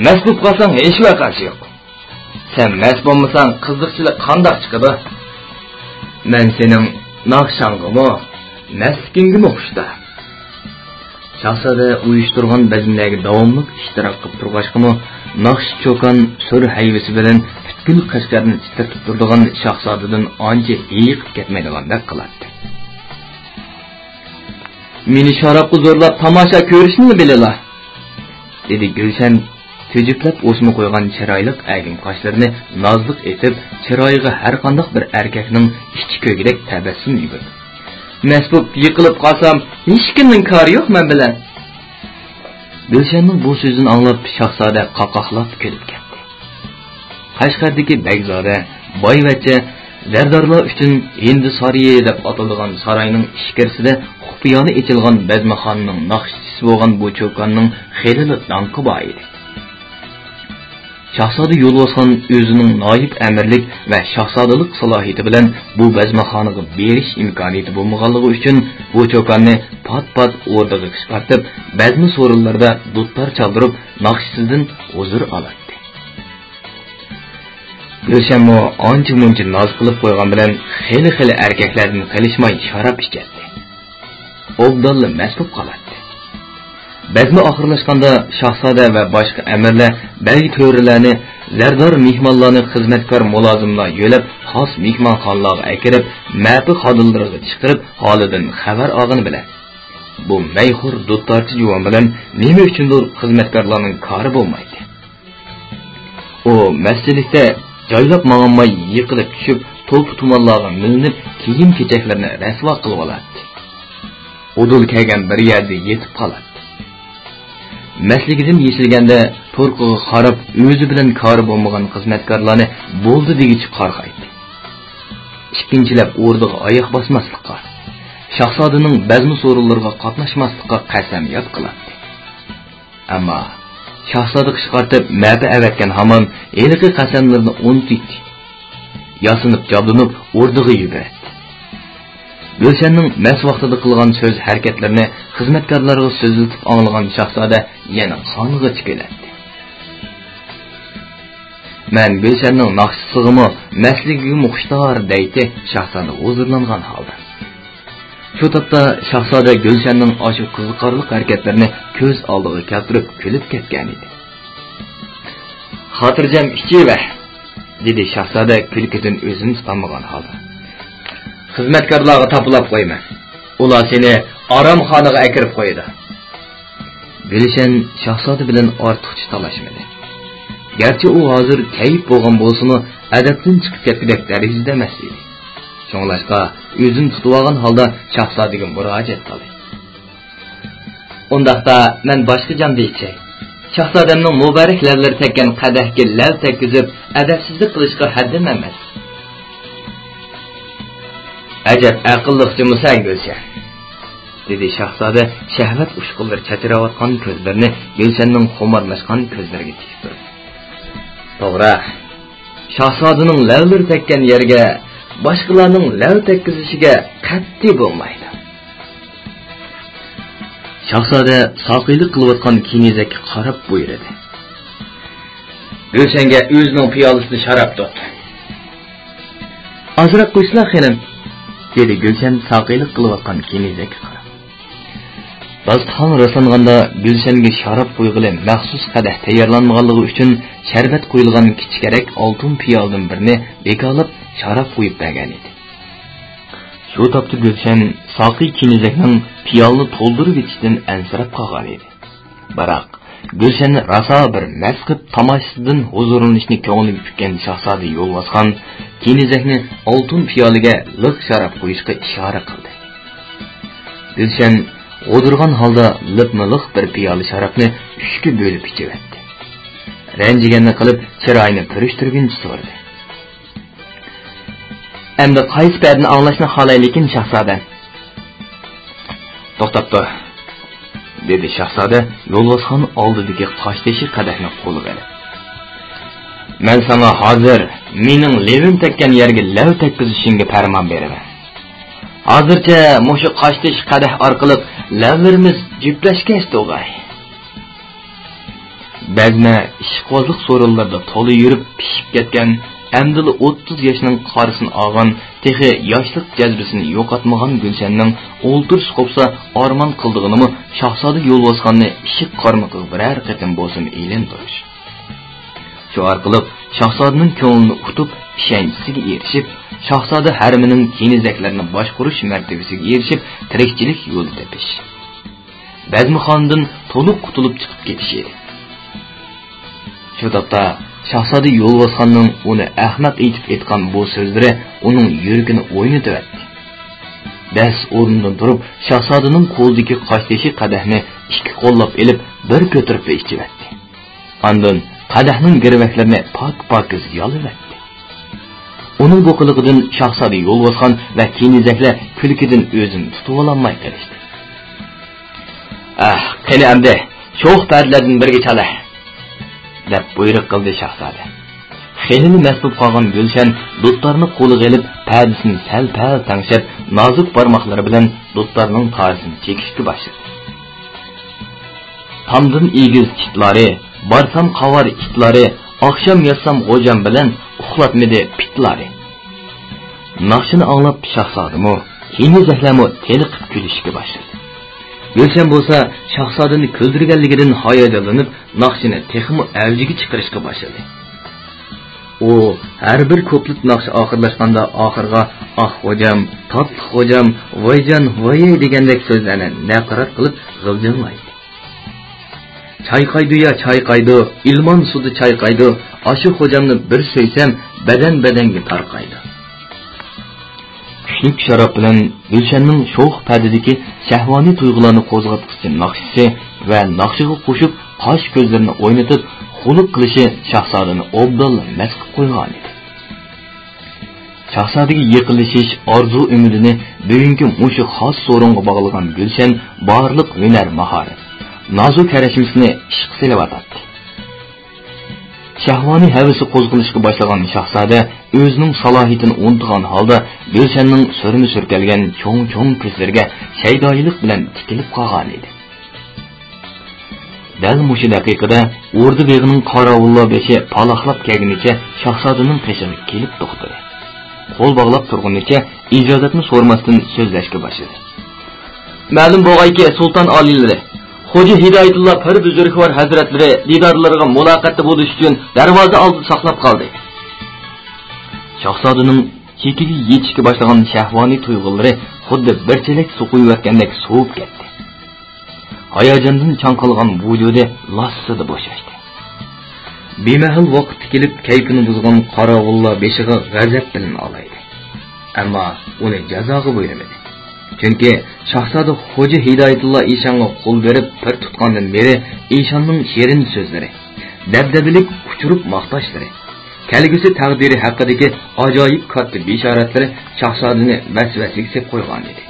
مەست بولۇپ قالساڭ، ھېچ ۋەقەسى يوق. سەن مەست بولمىساڭ، قىزىقچىلىق قانداق چىقىدۇ؟ مەن سېنىڭ ناخشاڭغىمۇ، مەستلىكىڭگىمۇ خۇشتا. شاھزادە ئۇيۇشتۇرغان بەزمىلەرگە داۋاملىق ئىشتىراك قىلىپ تۇرغاچقىمۇ، ناخشىچى چوكان سۈر ھەيۋىسى بىلەن پۈتكۈل قەشقەرنى تىترىتىپ تۇرىدىغان شاھزادىدىن ئانچە ھېيىقىپ كەتمەيدىغاندەك قىلاتتى. مېنى شارابقا زورلاپ تاماشا كۆرۈشنىلا بىلىلا، دېدى گۈلشەن كۆجۈپلەپ ئوسما قويغان چىرايلىق ئەگىم قاشلىرىنى نازلىق ئېتىپ، چىرايىغا ھەرقانداق بىر ئەركەكنىڭ ئىچى كۆيگۈدەك تەبەسسۇم يۈگۈردى. مەس بوپ يىقىلىپ قالسام، ھېچكىمنىڭ كارى يوق مەن بىلەن. گۈلشەننىڭ بۇ سۆزىنى ئاڭلاپ، شاھزادە قاقاقلاپ كۈلۈپ كەتتى. قەشقەردىكى بەگزادە، بايۋەچچە، زەردارلار ئۈچۈن ھىندى سارىيى دەپ ئاتىلىدىغان ساراينىڭ ئىچكىرىسىدە خۇپىيانە ئېچىلغان بەزمىخانىنىڭ ناخشىچىسى بولغان بۇ چوكاننىڭ خېلىلا داڭقى بار ئىدى. شاھزادە يولۋاسخان ئۆزىنىڭ نايىب ئەمىرلىك ۋە شاھزادىلىق سالاھىيىتى بىلەن بۇ بەزمەخانىغا بېرىش ئىمكانىيىتى بولمىغانلىقى ئۈچۈن، بۇ چوكاننى پات-پات ئوردىغا قىچقارتىپ، بەزمە سورۇنلىرىدا دۇتار چالدۇرۇپ، ناخشىسىدىن ھۇزۇر ئالاتتى. گۈلشەنمۇ ئانچە-مۇنچە ناز قىلىپ قويغان بىلەن، خېلى-خېلى ئەركەكلەردىن قېلىشماي شاراب ئىچەتتى. ئوبدانلا مەست بولۇپ قالاتتى. بەزمە ئاخىرلاشقاندا، شاھزادە ۋە باشقا ئەمىرلەر بەگ تۆرىلەرنى، زەردار مېھمانلارنى خىزمەتكار مۇلازىملار يۆلەپ، خاس مېھمانخانىلارغا ئەكىرىپ، مەپە خادىملىرىغا چىقىرىپ، ھالىدىن خەۋەر ئالغىنى بىلەن، بۇ مەيخور دۇتارچى جۇۋان بىلەن نېمە ئۈچۈندۇر خىزمەتكارلارنىڭ كارى بولمايتتى. ئۇ مەستلىكتە جايلاپ ماڭالماي يىقىلىپ چۈشۈپ، توپا-تۇمانلارغا مىلىنىپ، كىيىم-كېچەكلىرىنى رەسۋا قىلىۋالاتتى. ئۇدۇل كەلگەن بىر يەردە يېتىپ قالاتتى. مەستلىكىدىن يېسىلگەندە، تۇرقىغا قاراپ، ئۆزى بىلەن كارى بولمىغان خىزمەتكارلارنى بولدى دېگۈچە قارغايتتى. ئىككىنچىلەپ ئوردىغا ئاياق باسماسلىققا، شاھزادىنىڭ بەزمە سورۇنلىرىغا قاتناشماسلىققا قەسەمياد قىلاتتى. ئەمما شاھزادە قىچقارتىپ مەپە ئەۋەتكەن ھامان ھېلىقى قەسەملىرىنى ئۇنتۇيتتى. ياسىنىپ-جابدۇنۇپ ئوردىغا يۈگۈرەتتى. گۈلشەننىڭ مەس ۋاقتىدا قىلغان سۆز-ھەرىكەتلىرىنى خىزمەتكارلارغا سۆزلىتىپ ئاڭلىغان شاھزادە يەنە قانغا تىكىلەتتى. مەن گۈلشەننىڭ ناخشىسىغىمۇ، مەستلىكىگىمۇ خۇشتار، دەيتتى شاھزادە ھۇزۇرلانغان ھالدا. شۇ تاپتا شاھزادە گۈلشەننىڭ ئاشۇ قىزىقارلىق ھەرىكەتلىرىنى كۆز ئالدىغا كەلتۈرۈپ كۈلۈپ كەتكەنىدى. خاتىرجەم ئىچىۋەر، دېدى شاھزادە كۈلكىدىن ئۆزىنى تۇتالمىغان ھالدا. خىزمەتكارلارغا تاپىلاپ قويىمەن. ئۇلار سېنى ئارامخانىغا ئەكىرىپ قويىدۇ. گۈلشەن شاھزادە بىلەن ئارتۇقچە تالاشمىدى. گەرچە ئۇ ھازىر كەيپ بولغان بولسىمۇ، ئەدەپتىن چىقىپ كەتكۈدەك دەرىجىدە ئەمەس ئىدى. شۇڭلاشقا ئۆزىنى تۇتۇۋالغان ھالدا شاھزادىگە مۇراجىئەت قىلدى. ئۇنداقتا مەن باشقا جامدا ئىچەي. شاھزادەمنىڭ مۇبارەك لەۋلىرى تەگكەن قەدەھكە لەۋ تەگكۈزۈپ، ئەدەپسىزلىك قىلىشقا ھەددىم ئەمەس. ئەجەب ئەقىللىق جۇمۇ سەن، گۈلشەن، دېدى شاھزادە شەھۋەت ئۇچقۇنلىرى چاچراۋاتقان كۆزلىرىنى گۈلشەننىڭ خۇمارلاشقان كۆزلىرىگە تىكىپ تۇرۇپ. توغرا، شاھزادىنىڭ لەۋلىرى تەگكەن يەرگە باشقىلارنىڭ لەۋ تەگكۈزۈشىگە قەتئىي بولمايدۇ. شاھزادە ساقىيلىق قىلىۋاتقان كېنىزەككە قاراپ بۇيرۇدى. گۈلشەنگە ئۆزىنىڭ پىيالىسىدا شاراب تۇت. ئازراق قۇيسىلا، خېنىم، دېدى گۈلشەن ساقىيلىق قىلىۋاتقان كېنىزەككە قاراپ. داستىخانغا راسلانغاندا گۈلشەنگە شاراب قۇيغىلى مەخسۇس قەدەھ تەييارلانمىغانلىقى ئۈچۈن، شەربەت قۇيۇلغان كىچىكرەك ئالتۇن پىيالىدىن بىرنى بىكارلاپ شاراب قۇيۇپ بەرگەنىدى. شۇ تاپتا گۈلشەن ساقىي كېنىزەكنىڭ پىيالىنى تولدۇرۇۋېتىشىدىن ئەنسىرەپ قالغانىدى. بىراق، گۈلشەننى راسا بىر مەست قىپ تاماشىسىدىن ھۇزۇرلىنىشنى كۆڭلىگە پۈككەن شاھزادە يولۋاسخان كېنىزەكنى ئالتۇن پىيالىگە لىق شاراب قۇيۇشقا ئىشارە قىلدى. گۈلشەن غودۇرغان ھالدا لىپمۇ لىق بىر پىيالە شارابنى ئۈچكە بۆلۈپ ئىچىۋەتتى. رەنجىگەننى قىلىپ، چىرايىنى پۈرۈشتۈرگىنىچە سورىدى. ئەمدى قايسى پەدىنى ئاڭلاشنى خالايلىكىن، شاھزادەم؟ توختاپ تۇر، دېدى شاھزادە يولۋاسخان ئالدىدىكى تاشتېشى قەدەھنى قولىغا ئېلىپ. مەن ساڭا ھازىر مېنىڭ لېۋىم تەگكەن يەرگە لەۋ تەگكۈزۈشۈڭگە پەرمان بېرىمەن. ھازىرچە مۇشۇ قاشتېشى قەدەھ ئارقىلىق لەۋلىرىمىز جۈپلەشكەچ تۇرغاي. بەزمە ئىشقىۋازلىق سورۇنلىرىدا تولا يۈرۈپ پىشىپ كەتكەن، ئەمدىلا ئوتتۇز ياشنىڭ قارىسىنى ئالغان، تېخى ياشلىق جەزبىسىنى يوقاتمىغان گۈلشەننىڭ ئولتۇرۇشى قوپسا، ئارمان قىلىدىغىنىمۇ شاھزادە يولۋاسخاننى ئىشىك قارمىقىغا بىرەر قېتىم بولسىمۇ ئىلەندۈرۈش. شۇ ئارقىلىق شاھزادىنىڭ كۆڭلىنى ئۇتۇپ، ئىشەنچىسىگە ئېرىشىپ، شاھزادە ھەرىمىنىڭ كېنىزەكلىرىنى باشقۇرۇش مەرتىۋىسىگە ئېرىشىپ، تىرىكچىلىك يولى تېپىش. بەزمىخانىدىن تولۇق قۇتۇلۇپ چىقىپ كېتىش ئىدى. شۇ تاپتا شاھزادە يولۋاسخاننىڭ ئۇنى ئەخمەق ئېيتىپ ئېيتقان بۇ سۆزلىرى ئۇنىڭ يۈرىكىنى ئوينىتىۋەتتى. دەس ئورنىدىن تۇرۇپ، شاھزادىنىڭ قولىدىكى قاشتېشى قەدەھنى ئىككى قوللاپ ئېلىپ، بىر كۆتۈرۈپلا ئىچىۋەتتى. ئاندىن قەدەھنىڭ گىرۋەكلىرىنى پاك-پاكىز يالىۋەتتى. ئۇنىڭ بۇ قىلىقىدىن شاھزادە يولۋاسخان ۋە كېنىزەكلەر كۈلكىدىن ئۆزىنى تۇتۇۋالالماي قېلىشتى. ئەھ، قېنى ئەمدى، شوخ پەدىلەردىن بىرگە چالە! دەپ بۇيرۇق قىلدى شاھزادە. خېلىلا مەست بولۇپ قالغان گۈلشەن دۇتارنى قولىغا ئېلىپ، پەدىسىنى سەل-پەل تەڭشەپ، نازۇك بارماقلىرى بىلەن دۇتارنىڭ تارىسىنى چېكىشكە باشلىدى. تامدىن ئېگىز چىتلارى، بارسام قاۋار ئىتلارى، ئاخشام ياتسام غوجام بىلەن، ئۇخلاتمىدى پىتلارى. ناخشىنى ئاڭلاپ شاھزادىمۇ، كېنىزەكلەرمۇ تېلىقىپ كۈلۈشكە باشلىدى. گۈلشەن بولسا شاھزادىنى كۈلدۈرگەنلىكىدىن ھاياجانلىنىپ، ناخشىنى تېخىمۇ ئەۋجىگە چىقىرىشقا باشلىدى. ئۇ ھەر بىر كۇپلېت ناخشا ئاخىرلاشقاندا ئاخىرىغا «ئاھ غوجام، تاتلىق غوجام، ۋايجان، ۋايەي» دېگەندەك سۆزلەرنى نەقىرات قىلىپ غىلجىڭلايتتى. چايقايدۇ يا چايقايدۇ، ئىلمان سۇدا چايقايدۇ، ئاشۇ خوجامنى بىر سۆيسەم، بەدەن-بەدەنگە تارقايدۇ. كۈچلۈك شاراب بىلەن گۈلشەننىڭ شوخ پەدىدىكى شەھۋانىي تۇيغۇلارنى قوزغاتقۇچى ناخشىسى ۋە ناخشىغا قوشۇپ قاش-كۆزلىرىنى ئوينىتىپ، خۇلۇق قىلىشى شاھزادىنى ئوبدانلا مەست قىلىپ قويغانىدى. شاھزادىگە يېقىنلىشىش ئارزۇ-ئۈمىدىنى بۈگۈنكى مۇشۇ خاس سورۇنغا باغلىغان گۈلشەن بارلىق ھۈنەر-ماھارەت، نازۇ-كەرەشمىسىنى ئىشقا سېلىۋاتاتتى. شەھۋانىي ھەۋىسى قوزغىلىشقا باشلىغان شاھزادە ئۆزىنىڭ سالاھىيىتىنى ئۇنتۇغان ھالدا گۈلشەننىڭ سۈرمە-سۈركەلگەن چوڭ-چوڭ كۆزلىرىگە شەيدائىيلىق بىلەن تىكىلىپ قالغانىدى. دەل مۇشۇ دەقىقىدە ئوردا بېغىنىڭ قاراۋۇللار بېشى پالاقلاپ كەلگىنىچە شاھزادىنىڭ قېشىغا كېلىپ توختىدى. قول باغلاپ تۇرغىنىچە ئىجازەتنى سورىماستىن سۆزلەشكە باشلىدى. مەلۇم بولغايكى، سۇلتان ئالىيلىرى، خوجا ھىدايەتۇللا پىر بۈزرۈكۋار ھەزرەتلىرى دىدارلىرىغا مۇلاقاتتا بولۇش ئۈچۈن دەرۋازا ئالدىدا ساقلاپ قالدى. شاھزادىنىڭ چېكىگە يېتىشكە باشلىغان شەھۋانىي تۇيغۇلىرى خۇددى بىر چېلەك سۇ قۇيۇۋەتكەندەك سوۋۇپ كەتتى. ھاياجاندىن چاڭقالغان ۋۇجۇدى لاسسىدە بوشاشتى. بىمەھەل ۋاقىتتا كېلىپ كەيپىنى بۇزغان قاراۋۇللار بېشىغا غەزەپ بىلەن ئالايدى. ئەمما ئۇنى جازاغا بۇيرۇمىدى. چۈنكى شاھزادە خوجا ھىدايەتۇللا ئىشانغا قول بېرىپ پىر تۇتقاندىن بېرى ئىشاننىڭ شېرىن سۆزلىرى، دەبدەبىلىك ئۇچۇرۇپ ماختاشلىرى، كەلگۈسى تەقدىرى ھەققىدىكى ئاجايىپ كاتتا بېشارەتلىرى شاھزادىنى ۋەسۋەسىگە سېلىپ قويغانىدى.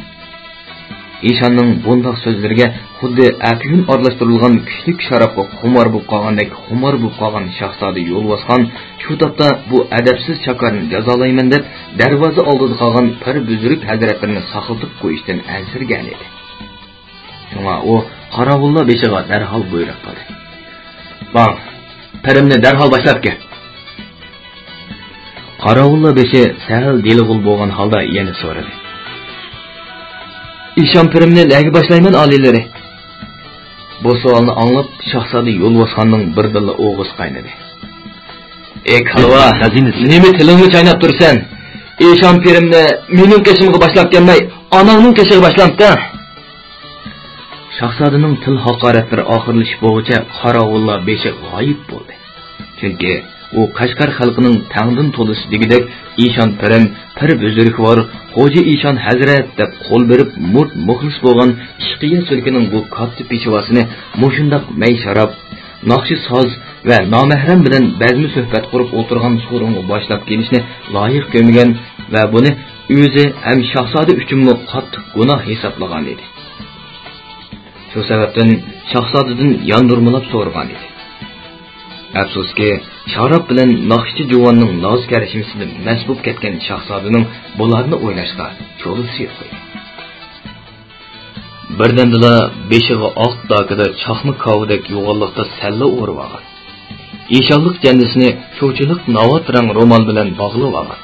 ئىشاننىڭ بۇنداق سۆزلىرىگە خۇددى ئەپيۈن ئارىلاشتۇرۇلغان كۈچلۈك شارابقا خۇمار بولۇپ قالغاندەك خۇمار بولۇپ قالغان شاھزادە يولۋاسخان شۇ تاپتا بۇ ئەدەپسىز چاكارنى جازالايمەن دەپ، دەرۋازا ئالدىدا قالغان پىر بۈزرۈك ھەزرەتلىرىنى ساقلىتىپ قويۇشتىن ئەنسىرىگەنىدى. شۇڭا ئۇ قاراۋۇللار بېشىغا دەرھال بۇيرۇق قىلدى. «بار، پىرىمنى دەرھال باشلاپ كەل!» قاراۋۇللار بېشى سەل دېلىغۇل بولغان ھالدا يەنە سورىدى. «ئىشان پىرىمنى نەگە باشلايمەن، ئالىيلىرى؟» بۇ سوئالنى ئاڭلاپ، شاھزادە يولۋاسخاننىڭ بىردىنلا ئوغۇزى قاينىدى. «ئەي كالۋا، خەزىنىسى، نېمە تىلىڭنى چايناپ تۇرىسەن؟ ئىشان پىرىمنى مېنىڭ قېشىمغا باشلاپ كەلمەي، ئاناڭنىڭ قېشىغا باشلامتى!» شاھزادىنىڭ تىل ھاقارەتلىرى ئاخىرلىشىپ بولغۇچە قاراۋۇللار بېشى غايىب بولدى. چۈنكى ئۇ قەشقەر خەلقىنىڭ تەڭدىن تولىسى دېگۈدەك ئىشان پىرىم، پىر بۈزرۈكۋار، خوجا ئىشان ھەزرەت دەپ قول بېرىپ مۇرت مۇخلىس بولغان ئىشقىيە سۈركىنىڭ بۇ كاتتا پېشۋاسىنى مۇشۇنداق مەي شاراب، ناخشا ساز ۋە نامەھرەم بىلەن بەزمە سۆھبەت قۇرۇپ ئولتۇرغان سورۇنغا باشلاپ كېلىشنى لايىق كۆرمىگەن ۋە بۇنى ئۆزى ھەم شاھزادە ئۈچۈنمۇ قاتتىق گۇناھ ھېسابلىغانىدى. شۇ سەۋەبتىن شاھزادىدىن ياندۇرمىلاپ سورىغانىدى. ئەپسۇسكى، شاراب بىلەن ناخشىچى جۇۋاننىڭ ناز-كەرشمىسىدە مەست بولۇپ كەتكەن شاھزادىنىڭ بۇلارنى ئويلاشقا چولىسى يوق ئىدى. بىردەمدىلا بېشىغا ئاق داكىدا چاقما كاۋىدەك يوغانلىقتا سەللە ئورىۋالغان. ئىشانلىق جەندىسىنى چوچىلىق ناۋات رەڭ رومال بىلەن باغلىۋالغان.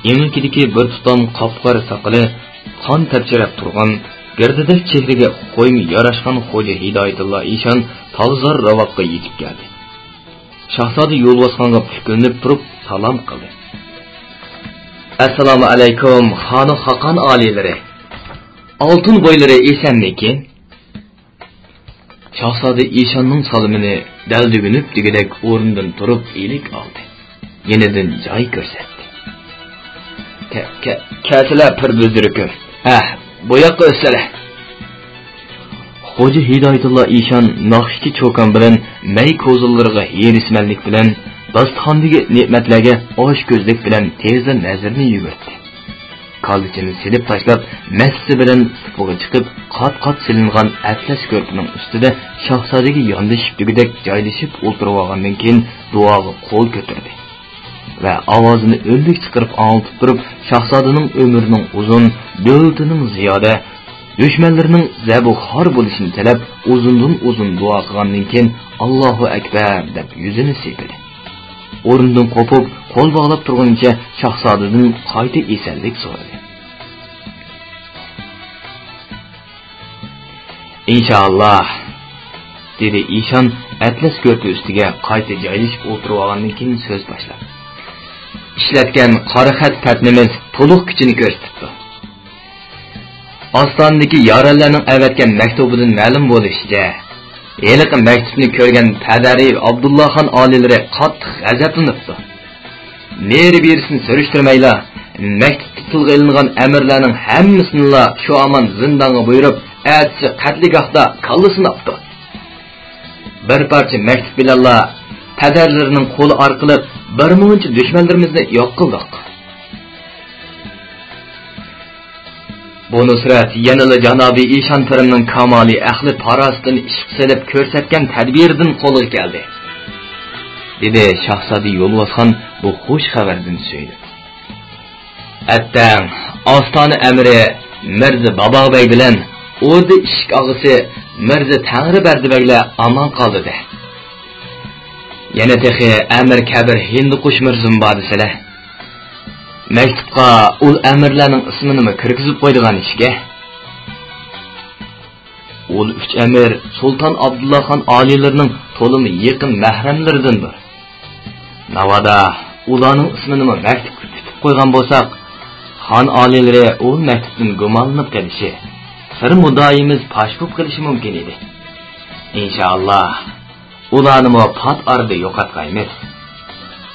ئېڭىكىدىكى بىر تۇتام قاپقارا ساقىلى قان تەپچىرەپ تۇرغان، گىردىدەك چېھرىگە خويمۇ ياراشقان خوجا ھىدايەتۇللا ئىشان تالزار راۋاققا يېتىپ كەلدى. شاھزادە يولۋاسخانغا پۈكۈلۈنۈپ تۇرۇپ سالام قىلدى. ئەسسالامۇ ئەلەيكۇم، خانۇ خاقان ئالىيلىرى! ئالتۇن بويلىرى ئېسەنمىكىن؟ شاھزادە ئىشاننىڭ سالىمىنى دەلدۈگۈنۈپ دېگۈدەك ئورنىدىن تۇرۇپ ئىلىك ئالدى. يېنىدىن جاي كۆرسەتتى. كە-، كە-، كەلسىلە، پىر بۈزرۈكۈم. ھە، بۇ ياققا ئۆتسىلە. خوجا ھىدايەتۇللا ئىشان ناخشىچى چوكان بىلەن مەي كوزىلىرىغا ھېرىسمەنلىك بىلەن داستىخاندىكى نېمەتلەرگە ئاچكۆزلۈك بىلەن تېزلا نەزىرىنى يۈگۈرتتى. كاللىچىنى سېلىپ تاشلاپ، مەسسىسى بىلەن سۇپىغا چىقىپ، قات-قات سېلىنغان ئەتلەس كۆرپىنىڭ ئۈستىدە شاھزادىگە ياندىشىپ دېگۈدەك جايلىشىپ ئولتۇرۇۋالغاندىن كېيىن، دۇئاغا قول كۆتۈردى ۋە ئاۋازىنى ئۈنلۈك چىقىرىپ ئاڭلىتىپ تۇرۇپ، شاھزادىنىڭ ئۆمرىنىڭ ئۇزۇن، دۆلىتىنىڭ زىيادە، دۈشمەنلىرىنىڭ زەبۇ خار بولۇشىنى تىلەپ، ئۇزۇندىن ئۇزۇن دۇئا قىلغاندىن كېيىن، «ئاللاھۇ ئەكبەر» دەپ يۈزىنى سىيپىدى. ئورنىدىن قوپۇپ، قول باغلاپ تۇرغىنىچە شاھزادىدىن قايتا ئېسەنلىك سورىدى. «ئىنشائاللا»، دېدى ئىشان ئەتلەس كۆرپە ئۈستىگە قايتا جايلىشىپ ئولتۇرۇۋالغاندىن كېيىن سۆز باشلاپ. «ئىشلەتكەن قارا خەت پەتنىمىز تولۇق كۈچىنى كۆرسىتىپتۇ. ئاستانىدىكى يارەنلەرنىڭ ئەۋەتكەن مەكتۇبىدىن مەلۇم بولۇشىچە، ھېلىقى مەكتۇپنى كۆرگەن پەدەرى ئابدۇللاخان ئالىيلىرى قاتتىق غەزەپلىنىپتۇ. نېرى-بېرىسىنى سۈرۈشتۈرمەيلا، مەكتۇپتا تىلغا ئېلىنغان ئەمىرلەرنىڭ ھەممىسىنىلا شۇ ھامان زىندانغا بۇيرۇپ، ئەتىسى قەتلىگاھتا كاللىسىنى ئاپتۇ. بىر پارچە مەكتۇپ بىلەنلا پەدەرلىرىنىڭ قولى ئارقىلىق بىر مۇنچە دۈشمەنلىرىمىزنى يوق قىلدۇق. بۇ نۇسرەت يەنىلا جانابى ئىشان پىرىمنىڭ كامالىي ئەقلى پاراسىتىنى ئىشقا سېلىپ كۆرسەتكەن تەدبىرىدىن قولغا كەلدى»، دېدى شاھزادە يولۋاسخان بۇ خۇش خەۋەردىن سۆيۈنۈپ. «ئەتتەڭ ئاستانە ئەمىرى مىرزا باباغبەگ بىلەن ئوردا ئىشىك ئاغىسى مىرزا تەڭرىبەردى بەگلەر ئامان قالدى-دە. يەنە تېخى ئەمىر كەبىر ھىندىقۇش مىرزىمۇ بار دېسىلە. مەكتۇپقا ئۇل ئەمىرلەرنىڭ ئىسمىنىمۇ كىرگۈزۈپ قويىدىغان ئىشكەن. ئۇل ئۈچ ئەمىر سۇلتان ئابدۇللاخان ئالىيلىرىنىڭ تولىمۇ يېقىن مەھرەملىرىدىندۇر. ناۋادا ئۇلارنىڭ ئىسمىنىمۇ مەكتۇپقا پۈتۈپ قويغان بولساق، خان ئالىيلىرى ئۇل مەكتۇپتىن گۇمانلىنىپ قېلىشى، سىر مۇددىئايىمىز پاش بولۇپ قېلىشى مۇمكىن ئىدى. ئىنشائاللا، ئۇلارنىمۇ پات ئارىدا يوقاتقايمىز.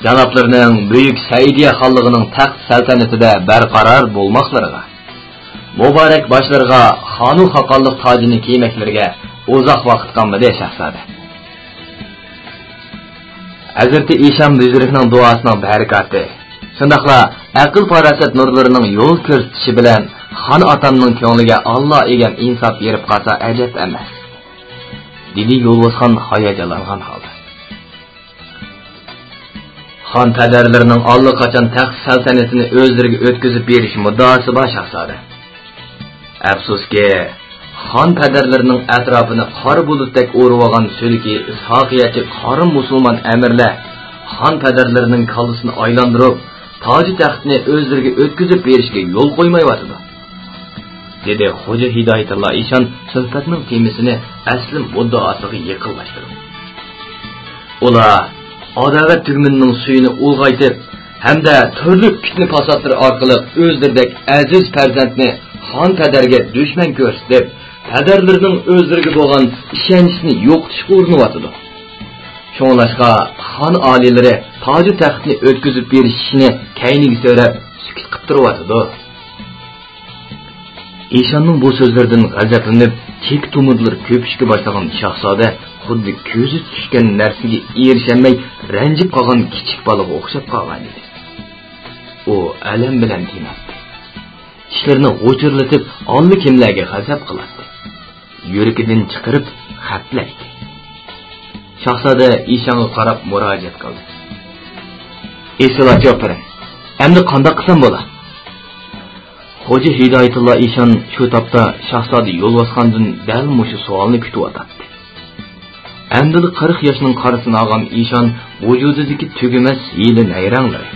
جانابلىرىنىڭ بۈيۈك سەئىدىيە خانلىقىنىڭ تەخت سەلتەنىتىدە بەرقارار بولماقلىرىغا، مۇبارەك باشلىرىغا خانۇ خاقانلىق تاجىنى كىيمەكلىرىگە ئۇزاق ۋاقىت قالمىدى، شاھزادە.» ھەزرىتى ئىشان بۈزرۈكنىڭ دۇئاسىنىڭ بەرىكاتى، شۇنداقلا ئەقىل-پاراسەت نۇرلىرىنىڭ يول كۆرسىتىشى بىلەن خان ئاتامنىڭ كۆڭلىگە ئاللا ئىگەم ئىنساپ بېرىپ قالسا ئەجەب ئەمەس، دېدى يولۋاسخان ھاياجانلانغان ھالدا. خان پەدەرلىرىنىڭ ئاللىقاچان تەخت سەلتەنىتىنى ئۆزلىرىگە ئۆتكۈزۈپ بېرىش مۇددىئاسى بار، شاھزادە. ئەپسۇسكى، خان پەدەرلىرىنىڭ ئەتراپىنى قارا بۇلۇتتەك ئورىۋالغان سۆلىكى ئىسھاقىيەتچى قارا مۇسۇلمان ئەمىرلەر خان پەدەرلىرىنىڭ كاللىسىنى ئايلاندۇرۇپ، تاجى تەختنى ئۆزلىرىگە ئۆتكۈزۈپ بېرىشكە يول قويمايۋاتىدۇ، دېدى خوجا ھىدايەتۇللا ئىشان سۆھبەتنىڭ تېمىسىنى ئەسلى مۇددىئاسىغا يېقىنلاشتۇرۇپ. ئۇلار ئاداۋەت تۈگمىنىنىڭ سۈيىنى ئۇلغايتىپ ھەمدە تۈرلۈك پىتنە-پاساتلىرى ئارقىلىق ئۆزلىرىدەك ئەزىز پەرزەنتنى خان پەدەرگە دۈشمەن كۆرسىتىپ، پەدەرلىرىنىڭ ئۆزلىرىگە بولغان ئىشەنچىسىنى يوقىتىشقا ئۇرۇنۇۋاتىدۇ. شۇڭلاشقا خان ئالىيلىرى تاجۇ تەختنى ئۆتكۈزۈپ بېرىش ئىشىنى كەينىگە سۆرەپ، سۈكۈت قىپ تۇرۇۋاتىدۇ. ئىشاننىڭ بۇ سۆزلىرىدىن غەزەپلىنىپ، چېكە تومۇرلىرى كۆپۈشكە باشلىغان شاھزادە خۇددى كۆزى چۈشكەن نەرسىگە ئېرىشەلمەي رەنجىپ قالغان كىچىك بالىغا ئوخشاپ قالغانىدى. ئۇ ئەلەم بىلەن تىناتتى. چىشلىرىنى غۇچۇرلىتىپ، ئاللىكىملەرگە غەزەپ قىلاتتى. يۈرىكىدىن چىقىرىپ خەپلەيتتى. شاھزادە ئىشانغا قاراپ مۇراجىئەت قىلدى. ئېسىل ئاچا پىرىم، ئەمدى قانداق قىلسام بولا؟ خوجا ھىدايەتۇللا ئىشان شۇ تاپتا شاھزادە يولۋاسخاندىن دەل مۇشۇ سوئالنى كۈتۈۋاتاتتى. ئەمدىلا قىرىق ياشنىڭ قارىسىنى ئالغان ئىشان ۋۇجۇدىدىكى تۈگىمەس ھىيلە-نەيرەڭلىرى،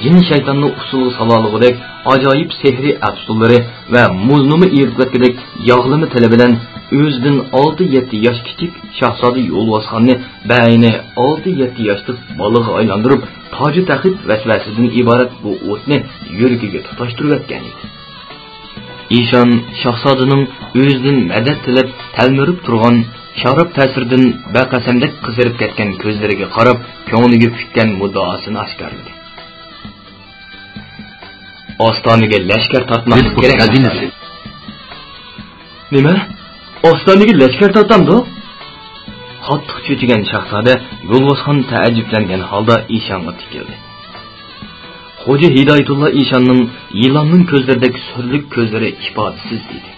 جىن-شەيتاننى ئۇسسۇلغا سالالىغۇدەك ئاجايىپ سېھرىي ئەپسۇنلىرى ۋە مۇزنىمۇ ئېرىپ كەتكۈدەك ياغلىما تىلى بىلەن ئۆزىدىن ئالتە-يەتتە ياش كىچىك شاھزادە يولۋاسخاننى بەئەينى ئالتە-يەتتە ياشلىق بالىغا ئايلاندۇرۇپ، تاجۇ تەخت ۋەسۋەسىدىن ئىبارەت بۇ ئوتنى يۈرىكىگە تۇتاشتۇرۇۋەتكەن ئىدى. ئىشان شاھزادىنىڭ ئۆزىدىن مەدەت تىلەپ تەلمۈرۈپ تۇرغان شاراب تەسىرىدىن بەقەسەمدەك قىزىرىپ كەتكەن كۆزلىرىگە قاراپ، كۆڭلىگە پۈككەن مۇددىئاسىنى ئاشكارىلىدى. ئاستانىگە لەشكەر تارتماق كېرەك. نېمە؟ ئاستانىگە لەشكەر تارتامدۇ؟ قاتتىق چۆچۈگەن شاھزادە يولۋاسخان تەئەججۈپلەنگەن ھالدا ئىشانغا تىكىلدى. خوجا ھىدايەتۇللا ئىشاننىڭ يىلاننىڭ كۆزلىرىدەك سۈرلۈك كۆزلىرى ئىپادىسىز ئىدى.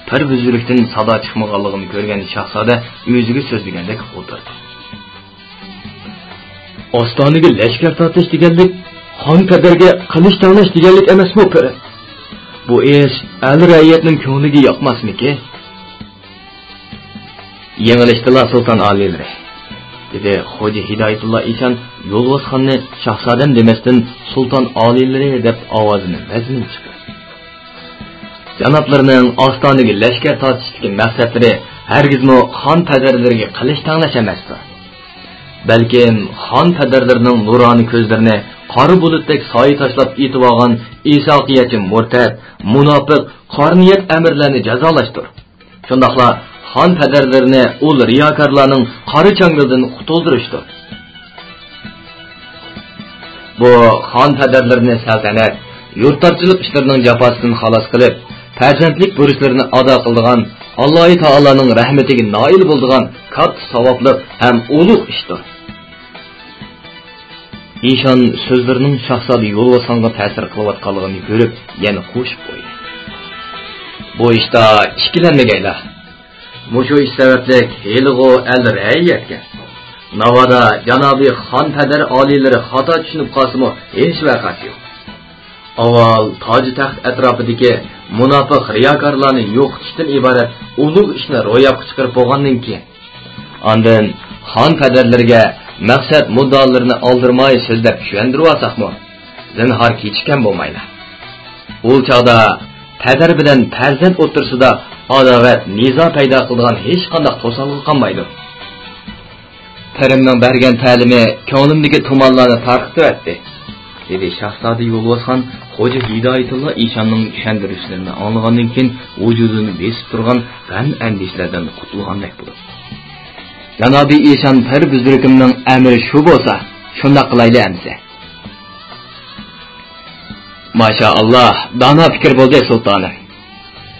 پەر بۈزرۈكتىن سادا چىقمىغانلىقىنى كۆرگەن شاھزادە ئۆزىگە سۆزلىگەندەك ئولتۇردى. ئاستانىگە لەشكەر تارتىش دېگەنلىك، خان پەدەرگە قىلىچ تەڭلەش دېگەنلىك ئەمەسمۇ، پىرىم؟ بۇ ئىش ئەل رەئىيەتنىڭ كۆڭلىگە ياقماسمىكى؟ يېڭىلىشتىلا، سۇلتان ئالىيلىرى، دېدى خوجا ھىدايەتۇللا ئىشان يولۋاسخاننى شاھزادەم دېمەستىن، سۇلتان ئالىيلىرى دەپ ئاۋازىنى ۋەزمىن چىقىرىپ. جانابلىرىنىڭ ئاستانىگە لەشكەر تارتىشتىكى مەقسەتلىرى ھەرگىزمۇ خان پەدەرلىرىگە قىلىچ تەڭلەش ئەمەستۇر. بەلكىم خان پەدەرلىرىنىڭ نۇرانە كۆزلىرىنى قارا بۇلۇتتەك سايە تاشلاپ ئېتىۋالغان ئىساقىيەتچى مۇرتەت، مۇناپىق، قارا نىيەت ئەمىرلەرنى جازالاشتۇر. شۇنداقلا خان پەدەرلىرىنى ئۇل رىياكارلارنىڭ قارا چاڭگىلىدىن قۇتۇلدۇرۇشتۇر. بۇ خان پەدەرلىرىنى سەلتەنەت، يۇرتدارچىلىق ئىشلىرىنىڭ جاپاسىدىن خالاس قىلىپ، پەرزەنتلىك بۇرچلىرىنى ئادا قىلىدىغان، ئاللاھى تائالانىڭ رەھمىتىگە نائىل بولىدىغان كاتتا ساۋابلىق ھەم ئۇلۇغ ئىشتۇر. ئىشان سۆزلىرىنىڭ شاھزادە يولۋاسخانغا تەسىر قىلىۋاتقانلىقىنى كۆرۈپ، يەنە قوشۇپ قويدى. بۇ ئىشتا ئىككىلەنمىگەيلا. مۇشۇ ئىش سەۋەبلىك ھېلىغۇ ئەل رەئىيەتكە، ناۋادا جانابىي خان پەدەر ئالىيلىرى خاتا چۈشىنىپ قالسىمۇ ھېچ ۋەقەسى يوق. ئاۋۋال تاجى تەخت ئەتراپىدىكى مۇناپىق رىياكارلارنى يوقىتىشتىن ئىبارەت ئۇلۇغ ئىشنى روياپقا چىقىرىپ بولغاندىن كېيىن، ئاندىن خان پەدەرلىرىگە مەقسەت مۇددىئالىرىنى ئالدىرىماي سۆزلەپ چۈشەندۈرۈۋالساقمۇ، زىنھار كېچىككەن بولمايلى. ئۇ چاغدا پەدەر بىلەن پەرزەنت ئوتتۇرىسىدا ئاداۋەت، نىزا پەيدا قىلىدىغان ھېچقانداق توسالغۇ قالمايدۇ. پىرىمنىڭ بەرگەن تەلىمى كۆڭلۈمدىكى تۇمانلارنى تارقىتىۋەتتى، دېدى شاھزادە يولۋاسخان خوجا ھىدايەتۇللا ئىشاننىڭ چۈشەندۈرۈشلىرىنى ئاڭلىغاندىن كېيىن ۋۇجۇدىنى بېسىپ تۇرغان غەم-ئەندىشىلەردىن قۇتۇلغاندەك بولۇپ. جانابىي ئىشان پىر بۈزرۈكۈمنىڭ ئەمرى شۇ بولسا، شۇنداق قىلايلى ئەمىسە. ماشائاللا، دانا پىكىر بولدى، سۇلتانىم،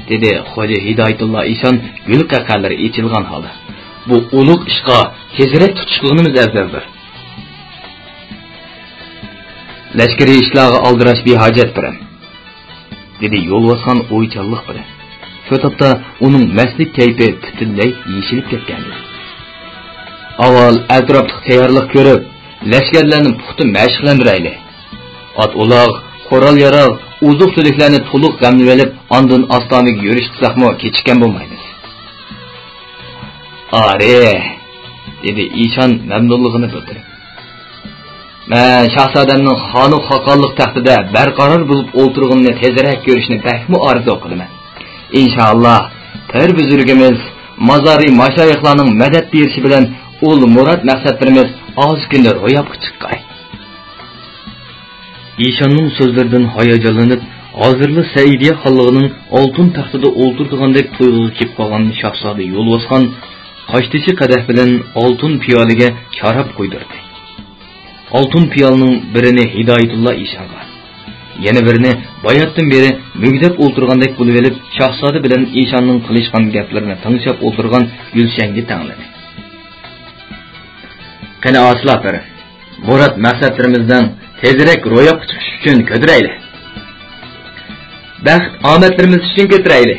دېدى خوجا ھىدايەتۇللا ئىشان گۈل قەقەلىرى ئېچىلغان ھالدا. بۇ ئۇلۇغ ئىشقا تېزرەك تۇتۇش قىلغىنىمىز ئەۋزەلدۇر. لەشكىرىي ئىشلارغا ئالدىراش بىھاجەت، پىرىم، دېدى يولۋاسخان ئويچانلىق بىلەن. شۇ تاپتا ئۇنىڭ مەستلىك كەيپى پۈتۈنلەي يېشىلىپ كەتكەنىدى. ئاۋۋال ئەتراپلىق تەييارلىق كۆرۈپ، لەشكەرلەرنى پۇختا مەشىقلەندۈرەيلى. ئات-ئۇلاغ، قورال-ياراغ، ئوزۇق-تۈلۈكلەرنى تولۇق غەملىۋېلىپ، ئاندىن ئاستانىگە يۈرۈش قىلساقمۇ كېچىككەن بولمايمىز. ئارى، دېدى ئىشان مەمنۇنلۇقىنى بىلدۈرۈپ. مەن شاھزادەمنىڭ خانۇ خاقانلىق تەختىدە بەرقارار بولۇپ ئولتۇرغىنىنى تېزرەك كۆرۈشنى بەكمۇ ئارزۇ قىلىمەن. ئىنشائاللا، پىر بۈزرۈكىمىز مازارى ماشايىخلارنىڭ مەدەت بېرىشى بىلەن ئۇل مۇراد مەقسەتلىرىمىز ئاز كۈندە روياپقا چىققاي. ئىشاننىڭ سۆزلىرىدىن ھاياجانلىنىپ، ھازىرلا سەئىدىيە خانلىقىنىڭ ئالتۇن تەختىدە ئولتۇرىدىغاندەك تۇيغۇغا كېلىپ قالغان شاھزادە يولۋاسخان قاشتېشى قەدەھ بىلەن ئالتۇن پىيالىگە شاراب قۇيدۇردى. ئالتۇن پىيالىنىڭ بىرىنى ھىدايەتۇللا ئىشانغا، يەنە بىرىنى باياتتىن بېرى مۈگدەپ ئولتۇرغاندەك بولۇۋېلىپ، شاھزادە بىلەن ئىشاننىڭ قىلىشقان گەپلىرىنى تىڭشاپ ئولتۇرغان گۈلشەنگە تەڭلىدى. قېنى ئاسىلار پىرىم، مۇراد مەقسەتلىرىمىزنىڭ تېزرەك روياپقا چىقىشى ئۈچۈن كۆتۈرەيلى. بەخت ئامەتلىرىمىز ئۈچۈن كۆتۈرەيلى،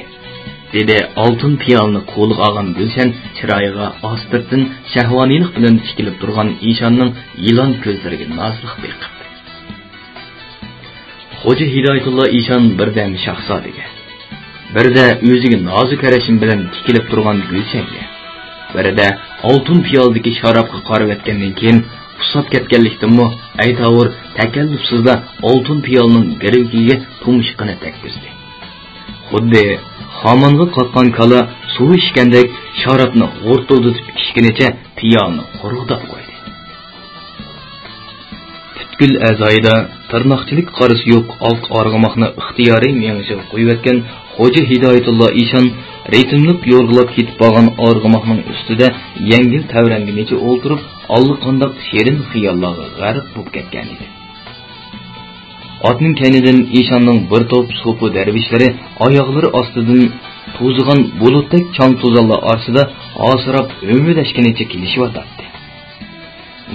دېدى ئالتۇن پىيالىنى قولىغا ئالغان گۈلشەن چىرايىغا ئاستىرتىن شەھۋانىيلىق بىلەن تىكىلىپ تۇرغان ئىشاننىڭ يىلان كۆزلىرىگە نازلىق بېقىپ. خوجا ھىدايەتۇللا ئىشان بىردەم شاھزادىگە، بىردە ئۆزىگە نازۇ كەرەشمە بىلەن تىكىلىپ تۇرغان گۈلشەنگە، بىردە ئالتۇن پىيالىدىكى شارابقا قارىۋەتكەندىن كېيىن، ئۇسساپ كەتكەنلىكتىنمۇ ئەيتاۋۇر تەكەللۇپسىزلا ئالتۇن پىيالىنىڭ گىرۋىكىگە تۇمشۇقىنى تەگكۈزدى. خۇددى خامانغا قاققان كالا سۇ ئىچكەندەك شارابنى غۇرتۇلدىتىپ ئىچكىنىچە پىيالىنى قۇرغۇداپ قويدى. پۈتكۈل ئەزايىدا تىرناقچىلىك قارىسى يوق ئاق ئارغىماقنى ئىختىيارىي مېڭىشىغا قويۇۋەتكەن خوجا ھىدايەتۇللا ئىشان رىتىملىق يورغىلاپ كېتىپ بارغان ئارغىماقنىڭ ئۈستىدە يەڭگىل تەۋرەنگىنىچە ئولتۇرۇپ، ئاللىقانداق شېرىن خىياللارغا غەرق بولۇپ كەتكەن ئىدى. ئاتنىڭ كەينىدىن ئىشاننىڭ بىر توپ سوپى دەرۋىشلىرى ئاياغلىرى ئاستىدىن توزۇغان بۇلۇتتەك چاڭ-توزانلار ئارىسىدا ھاسىراپ ھۆمۈدەشكىنىچە كېلىشىۋاتاتتى.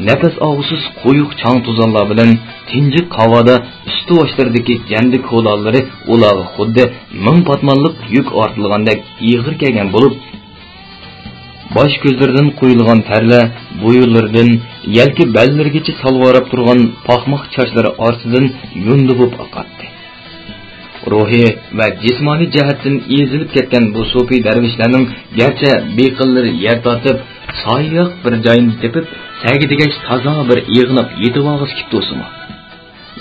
نەپەس ئالغۇسىز قويۇق چاڭ-توزانلار بىلەن تىنجىق ھاۋادا ئۈستى باشلىرىدىكى جەندە كولانلىرى ئۇلارغا خۇددى مىڭ پاتمانلىق يۈك ئارتىلغاندەك ئېغىر كەلگەن بولۇپ، باش كۆزلىرىدىن قۇيۇلغان تەرلەر بويۇنلىرىدىن يەلكە بەللىرىگىچە سالۋاراپ تۇرغان پاقماق چاچلىرى ئارىسىدىن يۇندى بولۇپ ئاقاتتى. روھى ۋە جىسمانىي جەھەتتىن ئېزىلىپ كەتكەن بۇ سوپى دەرۋىشلەرنىڭ گەرچە بېقىنلىرى يەر تارتىپ، سايىق بىر جاينى تېپىپ، سەگىدىگەچ تازا بىر ئېغىناپ يېتىۋالغۇسى كېلىپتۇ بولسىمۇ.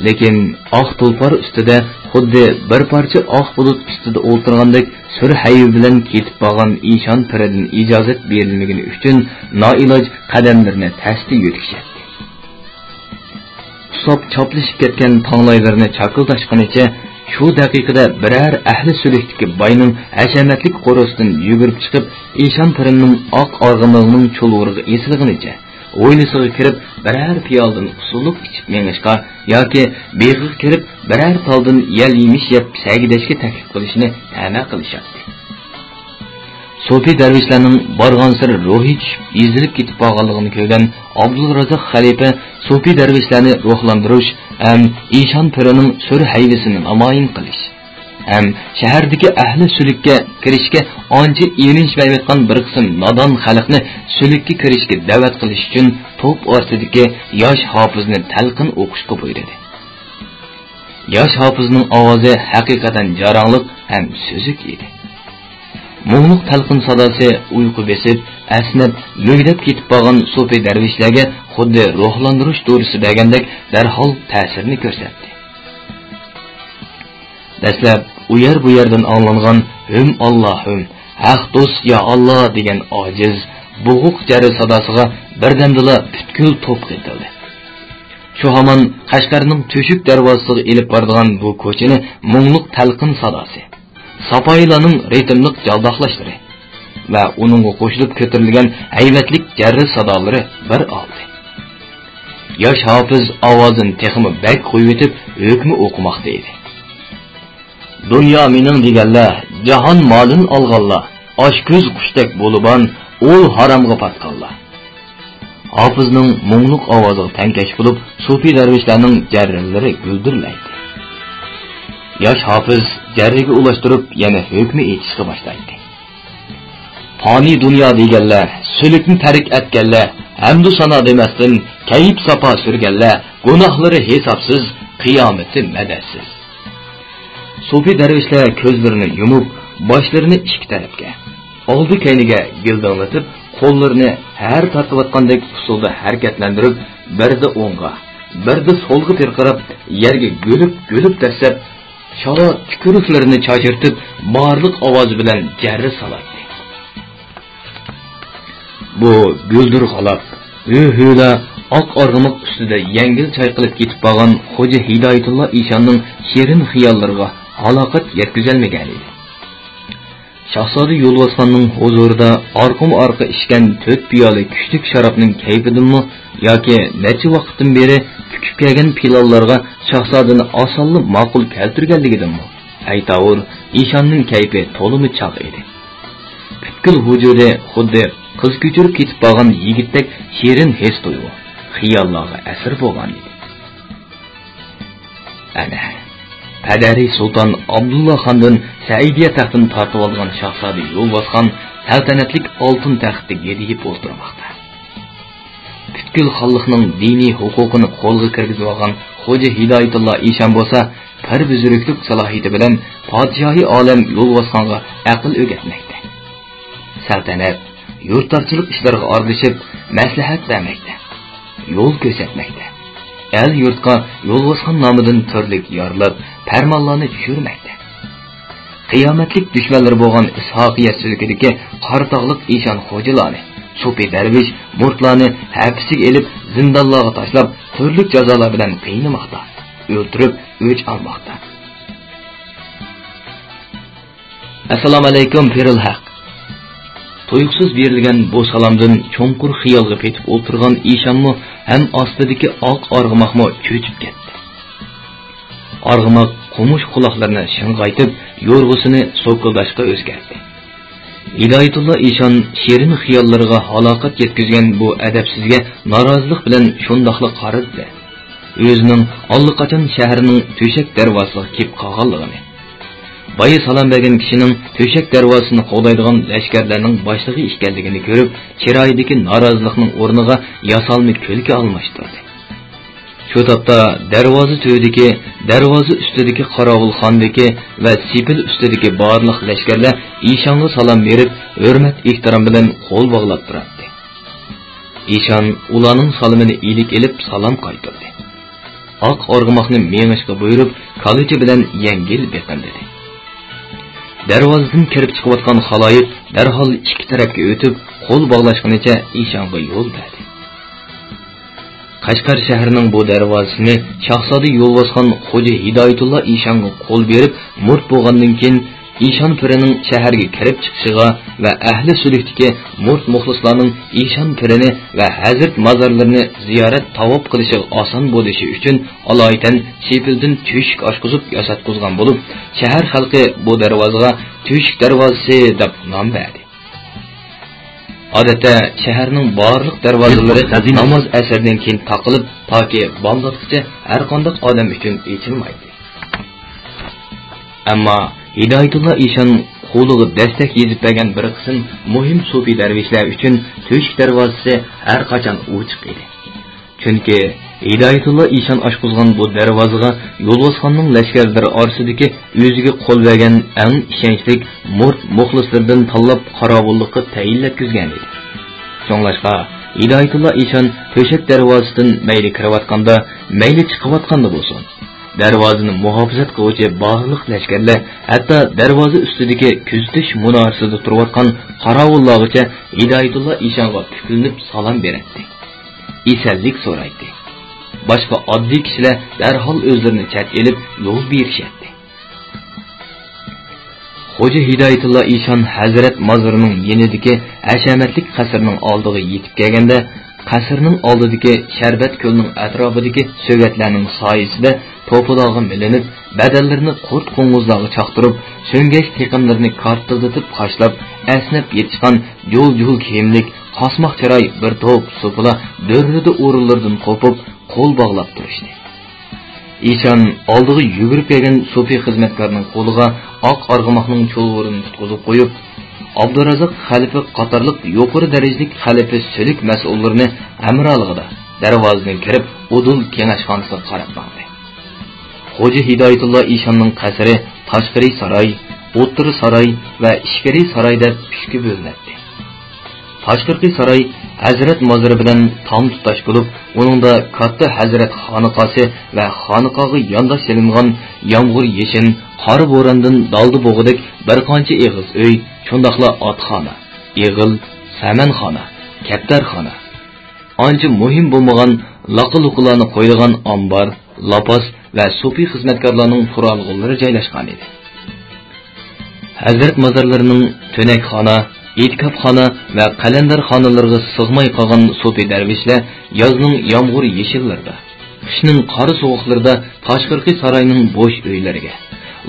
لېكىن ئاق تۇلپار ئۈستىدە خۇددى بىر پارچە ئاق بۇلۇت ئۈستىدە ئولتۇرغاندەك سۈر ھەيۋە بىلەن كېتىپ بارغان ئىشان پىرىدىن ئىجازەت بېرىلمىگىنى ئۈچۈن نائىلاج قەدەملىرىنى تەستە يۆتكىشەتتى. ئۇسساپ چاپلىشىپ كەتكەن تاڭلايلىرىنى چاكىلداشقىنىچە شۇ دەقىقىدە بىرەر ئەھلى سۈلۈكتىكى باينىڭ ھەشەمەتلىك قورۇسىدىن يۈگۈرۈپ چىقىپ، ئىشان پىرىننىڭ ئاق ئارغىمىقىنىڭ چۇلۋۇرىغا ئېسىلغىنىچە، ھويلىسىغا كىرىپ، بىرەر پىيالىدىن ئۇسسۇللۇق ئىچىپ مېڭىشقا ياكى بېغىغا كىرىپ، بىرەر تالدىن يەل-يېمىش يەپ سەگىدەشكە تەكلىپ قىلىشنى تەمە قىلىشاتتى. سوپى دەرۋىشلەرنىڭ بارغانسېرى روھى چۈشۈپ، ئېزىلىپ كېتىپ بارغانلىقىنى كۆرگەن ئابدۇلرازاق خەلىپە سوپى دەرۋىشلەرنى روھلاندۇرۇش ھەم ئىشان پىرىنىڭ سۈر ھەيۋىسىنى نامايان قىلىش، ھەم شەھەردىكى ئەھلى سۈلۈككە كىرىشكە ئانچە ئېرىنىشمەيۋاتقان بىر قىسىم نادان خەلقنى سۈلۈككە كىرىشكە دەۋەت قىلىش ئۈچۈن توپ ئارىسىدىكى ياش ھاپىزنى تەلقىن ئوقۇشقا بۇيرۇدى. ياش ھاپىزنىڭ ئاۋازى ھەقىقەتەن جاراڭلىق ھەم سۈزۈك ئىدى. مۇڭلۇق تەلقىن ساداسى ئۇيقۇ بېسىپ، ئەسنەپ، مۈگدەپ كېتىپ بارغان سوپى دەرۋىشلەرگە خۇددى روھلاندۇرۇش دورىسى بەرگەندەك دەرھال تەسىرىنى كۆرسەتتى. دەسلەپ ئۇ يەر بۇ يەردىن ئاڭلانغان ھۈم ئاللا ھۈم، ھەق دوست يا ئاللا دېگەن ئاجىز، بوغۇق جەررە ساداسىغا بىردەمدىلا پۈتكۈل توپ قېتىلدى. شۇ ھامان قەشقەرنىڭ تۆشۈك دەرۋازىسىغا ئېلىپ بارىدىغان بۇ كوچىنى مۇڭلۇق تەلقىن ساداسى، ساپايىلارنىڭ رىتىملىق جالداقلاشلىرى ۋە ئۇنىڭغا قوشۇلۇپ كۆتۈرۈلگەن ھەيۋەتلىك جەررە سادالىرى بىر ئالدى. ياش ھاپىز ئاۋازىنى تېخىمۇ بەك قويۇۋېتىپ، ھۆكمە ئوقۇماقتا ئىدى. دۇنيا مېنىڭ دېگەنلەر، جاھان مالىنى ئالغانلار، ئاچكۆز قۇشتەك بولۇبان، ئۇل ھارامغا پاتقانلار. ھاپىزنىڭ مۇڭلۇق ئاۋازىغا تەڭكەش بولۇپ، سوپى دەرۋىشلەرنىڭ جەررىلىرى گۈلدۈرلەيتتى. ياش ھاپىز جەررىگە ئۇلاشتۇرۇپ، يەنە ھۆكمە ئېيتىشقا باشلايتتى. پانىي دۇنيا دېگەنلەر، سۈلۈكنى تەرك ئەتكەنلەر، ھەمدۇ سانا دېمەستىن، كەيپ ساپا سۈرگەنلەر، گۇناھلىرى ھېسابسىز، قىيامىتى مەدەتسىز. سوپى دەرۋىشلەر كۆزلىرىنى يۇمۇپ، باشلىرىنى ئىككى تەرەپكە، ئالدى كەينىگە گىلدىڭلىتىپ، قوللىرىنى ھەر تارتىۋاتقاندەك ئۇسۇلدا ھەرىكەتلەندۈرۈپ، بىردە ئوڭغا، بىردە سولغا پىرقىراپ، يەرگە گۈلۈپ-گۈلۈپ دەسسەپ، شالا تۈكۈرۈكلىرىنى چاچرىتىپ، بارلىق ئاۋازى بىلەن جەررە سالاتتى. بۇ گۈلدۈر غالاپ، ھۆ-ھۆلە، ئاق ئارغىماق ئۈستىدە يەڭگىل چايقىلىپ كېتىپ بارغان خوجا ھىدايەتۇللا ئىشاننىڭ شېرىن خىياللىرىغا ھالاقەت يەتكۈزەلمىگەنىدى. شاھزادە يولۋاسخاننىڭ ھۇزۇرىدا ئارقىمۇ ئارقا ئىچكەن تۆت پىيالە كۈچلۈك شارابنىڭ كەيپىدىنمۇ ياكى نەچچە ۋاقىتتىن بېرى پۈكۈپ كەلگەن پىلانلارغا شاھزادىنى ئاسانلا ماقۇل كەلتۈرگەنلىكىدىنمۇ ئەيتاۋۇر، ئىشاننىڭ كەيپى تولىمۇ چاغ ئىدى. پۈتكۈل ۋۇجۇدى خۇددى قىز كۆچۈرۈپ كېتىپ بارغان يىگىتتەك شېرىن ھېس-تۇيغۇ، خىياللارغا ئەسىر بولغان ئىدى. ئەنە، پەدەرى سۇلتان ئابدۇللا خاندىن سەئىدىيە تەختىنى تارتىۋالغان شاھزادە يولۋاسخان سەلتەنەتلىك ئالتۇن تەختتە گىدىيىپ ئولتۇرماقتا. پۈتكۈل خانلىقنىڭ دىنىي ھوقۇقىنى قولغا كىرگۈزۈۋالغان خوجا ھىدايەتۇللا ئىشان بولسا، پەرۋىزىرىكلىك سالاھىيىتى بىلەن پادىشاھى ئالەم يولۋاسخانغا ئەقىل ئۆگەتمەكتە. سەلتەنەت، يۇرتدارچىلىق ئىشلىرىغا ئارىلىشىپ، مەسلىھەت بەرمەكتە، يول كۆرسەتمەكتە. ئەل-يۇرتقا يولۋاسخان نامىدىن تۈرلۈك يارلىق، پەرمانلارنى چۈشۈرمەكتە. قىيامەتلىك دۈشمەنلىرى بولغان ئىسھاقىيە سۈلكىدىكى قاراتاغلىق ئىشان خوجىلارنى، سوپى دەرۋىش مۇرىتلارنى ھەپىسىگە ئېلىپ، زىندانلارغا تاشلاپ، تۈرلۈك جازالار بىلەن قىينىماقتا، ئۆلتۈرۈپ ئۆچ ئالماقتا. ئەسسالامۇئەلەيكۇم، پىرىلھەق! تۇيۇقسىز بېرىلگەن بۇ سالامدىن چوڭقۇر خىيالغا پېتىپ ئولتۇرغان ئىشانمۇ ھەم ئاستىدىكى ئاق ئارغىماقمۇ چۆچۈپ كەتتى. ئارغىماق قومۇش قۇلاقلىرىنى شىڭغايتىپ، يورغىسىنى سوكۇلداشقا ئۆزگەرتتى. ھىدايەتۇللا ئىشان شېرىن خىياللىرىغا ھالاكەت يەتكۈزگەن بۇ ئەدەپسىزگە نارازىلىق بىلەن شۇنداقلا قارىدى-دە، ئۆزىنىڭ ئاللىقاچان شەھەرنىڭ تۆشەك دەرۋازىسىغا كېلىپ قالغانلىقىنى، بايا سالام بەرگەن كىشىنىڭ تۆشەك دەرۋازىسىنى قوغدايدىغان لەشكەرلەرنىڭ باشلىقى ئىكەنلىكىنى كۆرۈپ، چىرايىدىكى نارازىلىقنىڭ ئورنىغا ياسالما كۈلكە ئالماشتۇردى. شۇ تاپتا دەرۋازا تۈۋىدىكى، دەرۋازا ئۈستىدىكى قاراۋۇلخانىدىكى ۋە سېپىل ئۈستىدىكى بارلىق لەشكەرلەر ئىشانغا سالام بېرىپ، ھۆرمەت-ئېھتىرام بىلەن قول باغلاپ تۇراتتى. ئىشان ئۇلارنىڭ سالىمىنى ئىلىك ئېلىپ سالام قايتۇردى. ئاق ئارغىماقنى مېڭىشقا بۇيرۇپ، كالىچى بىلەن يەڭگىل بېقىندىدى. دەرۋازىدىن كىرىپ چىقىۋاتقان خالايىق دەرھال ئىككى تەرەپكە ئۆتۈپ، قول باغلاشقىنىچە ئىشانغا يول بەردى. قەشقەر شەھىرىنىڭ بۇ دەرۋازىسىنى شاھزادە يولۋاسخان خوجا ھىدايەتۇللا ئىشانغا قول بېرىپ مۇرت بولغاندىن كېيىن، ئىشان پىرىنىڭ شەھەرگە كىرىپ چىقىشىغا ۋە ئەھلى سۈلۈكتىكى مۇرت مۇخلىسلارنىڭ ئىشان پىرىنى ۋە ھەزرەت مازارلىرىنى زىيارەت تاۋاپ قىلىشىغا ئاسان بولۇشى ئۈچۈن، ئالايىتەن سېپىلدىن تۆشۈك ئاچقۇزۇپ ياساتقۇزغان بولۇپ، شەھەر خەلقى بۇ دەرۋازىغا تۆشۈك دەرۋازىسى دەپ نام بەردى. ئادەتتە شەھەرنىڭ بارلىق دەرۋازىلىرى ناماز ئەسىردىن كېيىن تاقىلىپ، تاكى بامداتقىچە ھەرقانداق ئادەم ئۈچۈن ئېچىلمايتتى. ئەمما ھىدايەتۇللا ئىشان قولىغا دەستەك يېزىپ بەرگەن بىر قىسىم مۇھىم سوپى دەرۋىشلەر ئۈچۈن تۆشۈك دەرۋازىسى ھەرقاچان ئوچۇق ئىدى. چۈنكى ھىدايەتۇللا ئىشان ئاچقۇزغان بۇ دەرۋازىغا يولۋاسخاننىڭ لەشكەرلىرى ئارىسىدىكى ئۆزىگە قول بەرگەن ئەڭ ئىشەنچلىك مۇرت مۇخلىسلىرىدىن تاللاپ قاراۋۇللۇققا تەيىنلەتكۈزگەن ئىدى. شۇڭلاشقا، ھىدايەتۇللا ئىشان تۆشەك دەرۋازىسىدىن مەيلى كىرىۋاتقاندا، مەيلى چىقىۋاتقاندا بولسۇن، دەرۋازىنى مۇھاپىزەت قىلغۇچى بارلىق لەشكەرلەر، ھەتتا دەرۋازا ئۈستىدىكى كۆزىتىش مۇنارىسىدا تۇرۇۋاتقان قاراۋۇللارغىچە ھىدايەتۇللا ئىشانغا پۈكۈلۈنۈپ سالام بېرەتتى. ئېسەنلىك سورايتتى. باشقا ئاددىي كىشىلەر دەرھال ئۆزلىرىنى چەت ئېلىپ يول بېرىشەتتى. خوجا ھىدايەتۇللا ئىشان ھەزرەت مازىرىنىڭ يېنىدىكى ھەشەمەتلىك قەسىرنىڭ ئالدىغا يېتىپ كەلگەندە، قەسىرنىڭ ئالدىدىكى شەربەت كۆلنىڭ ئەتراپىدىكى سۆگەتلەرنىڭ سايىسىدا توپىلارغا مىلىنىپ، بەدەنلىرىنى قۇرت قوڭغۇزلارغا چاقتۇرۇپ، سۆڭگەك تېقىملىرىنى كارتىلدىتىپ خاشلاپ، ئەسنەپ يېتىشقان جۇل-جۇل كىيىملىك، قاسماق چىراي بىر توپ سوپىلار دۈررىدە ئورۇنلىرىدىن قوپۇپ، قول باغلاپ تۇرۇشتى. ئىشان ئالدىغا يۈگۈرۈپ كەلگەن سوپى خىزمەتكارنىڭ قولىغا ئاق ئارغىماقنىڭ چۇلۋۇرىنى تۇتقۇزۇپ قويۇپ، ئابدۇرازاق خەلىپە قاتارلىق يۇقىرى دەرىجىلىك خەلىپە سۈلۈك مەسئۇللىرىنى ھەمراھلىقىدا دەرۋازىدىن كىرىپ، ئۇدۇل كېڭەشخانىسىغا قاراپ ماڭدى. خوجا ھىدايەتۇللا ئىشاننىڭ قەسرى تاشقىرى ساراي، ئوتتۇرا ساراي ۋە ئىچكىرى ساراي دەپ ئۈچكە بۆلۈنەتتى. تاشقىرىقى ساراي ھەزرەت مازىرى بىلەن تام تۇتاش بولۇپ، ئۇنىڭدا كاتتا ھەزرەت خانىقاسى ۋە خانىقاغا يانداش سېلىنغان يامغۇر يېشىن، قارا بوراندىن دالدا بوغۇدەك بىر قانچە ئېغىز ئۆي، شۇنداقلا ئاتخانا، ئېغىل، سەمەنخانا، كەپتەرخانا، ئانچە مۇھىم بولمىغان لاقا-لۇقىلارنى قويىدىغان ئامبار، لاپاس ۋە سوپى خىزمەتكارلارنىڭ تۇرالغۇلىرى جايلاشقان ئىدى. ھەزرەت مازارلىرىنىڭ تۆنەكخانا، ئېتىكاپخانا ۋە قەلەندەرخانىلىرىغا سىغماي قالغان سوپى دەرۋىشلەر يازنىڭ يامغۇر يېشىللىرىدا، قىشنىڭ قارا سوغۇقلىرىدا تاشقىرىقى ساراينىڭ بوش ئۆيلىرىگە،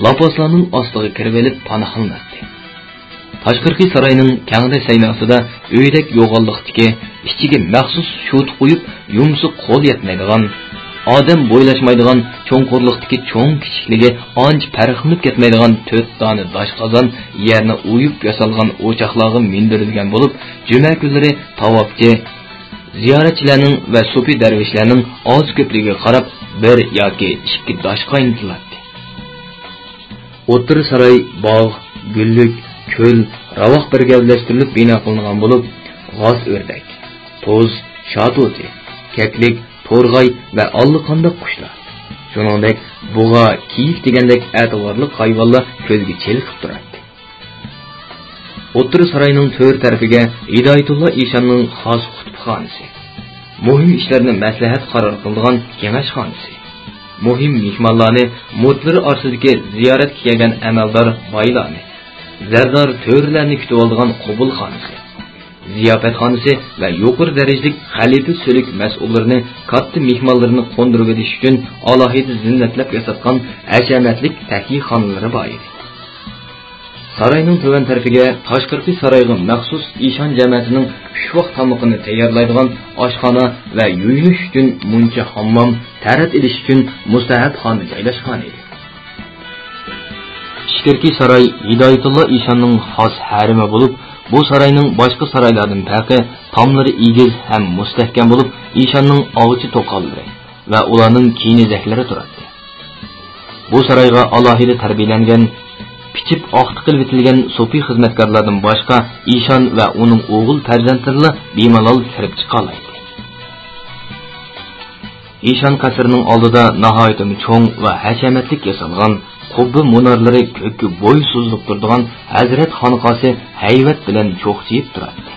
لاپاسلارنىڭ ئاستىغا كىرىۋېلىپ پاناھلىناتتى. تاشقىرىقى ساراينىڭ كەڭرى سەيناسىدا ئۆيدەك يوغانلىقتىكى، ئىچىگە مەخسۇس شوتا قويۇپ يۇمسا قول يەتمەيدىغان، ئادەم بويلاشمايدىغان چوڭقۇرلۇقتىكى چوڭ-كىچىكلىكى ئانچە پەرقلىنىپ كەتمەيدىغان تۆت دانە داش قازان يەرنى ئويۇپ ياسالغان ئوچاقلارغا مىندۈرۈلگەن بولۇپ، جۈمە كۈنلىرى تاۋاپچى، زىيارەتچىلەرنىڭ ۋە سوپى دەرۋىشلەرنىڭ ئاز-كۆپلۈكىگە قاراپ بىر ياكى ئىككى داش قاينىتىلاتتى. ئوتتۇرا ساراي باغ، گۈللۈك، كۆل، راۋاق بىر گەۋدىلەشتۈرۈلۈپ بىنا قىلىنغان بولۇپ، غاز ئۆردەك، توز، شاتۇتى، كەكلىك، تورغاي ۋە ئاللىقانداق قۇشلار، شۇنىڭدەك بۇغا، كىيىك دېگەندەك ئەتىۋارلىق ھايۋانلار كۆزگە چېلىقىپ تۇراتتى. ئوتتۇرا ساراينىڭ تۆر تەرىپىگە ھىدايەتۇللا ئىشاننىڭ خاس كۇتۇپخانىسى، مۇھىم ئىشلارنى مەسلىھەت قارار قىلىدىغان كېڭەشخانىسى، مۇھىم مېھمانلارنى، مۇرىتلىرى ئارىسىدىكى زىيارەتكە كەلگەن ئەمەلدار بايلارنى، زەردار تۆرىلەرنى كۈتۈۋالىدىغان قوبۇلخانىسى، زىياپەتخانىسى ۋە يۇقىرى دەرىجىلىك خەلىپە سۈلۈك مەسئۇللىرىنى كاتتا مېھمانلىرىنى قوندۇرۇۋېلىش ئۈچۈن ئالاھىدە زىننەتلەپ ياساتقان ھەشەمەتلىك تەكىيخانىلىرى بار ئىدى. ساراينىڭ تۆۋەن تەرىپىگە تاشقىرىقى سارايغا مەخسۇس ئىشان جەمەتىنىڭ ئۈچ ۋاق تامىقىنى تەييارلايدىغان ئاشخانا ۋە يۇيۇنۇش ئۈچۈن مۇنچە ھاممام، تەرەت ئېلىش ئۈچۈن مۇستەھەبخانا جايلاشقان ئىدى. ئىچكىرىكى ساراي ھىدايەتۇللا ئىشاننىڭ خاس ھەرىمى بولۇپ، بۇ ساراينىڭ باشقا سارايلاردىن پەرقى تاملىرى ئېگىز ھەم مۇستەھكەم بولۇپ، ئىشاننىڭ ئاغىچى توقاللىرى ۋە ئۇلارنىڭ كېيىنىزەكلىرى تۇراتتى. بۇ سارايغا ئالاھىدە تەربىيەلەنگەن، پىچىپ ئاق تىقىلىۋېتىلگەن سوپى خىزمەتكارلاردىن باشقا ئىشان ۋە ئۇنىڭ ئوغۇل پەرزەنتلىرىلا بىمالال كىرىپ چىقالايتتى. ئىشان قەسرىنىڭ ئالدىدا ناھايىتىمۇ چوڭ ۋە ھەشەمەتلىك ياسالغان قۇببە مۇنارلىرى كۆككە بوي سوزۇلۇپ تۇرىدىغان ھەزرەت خانقاسى ھەيۋەت بىلەن چوقچىيىپ تۇراتتى.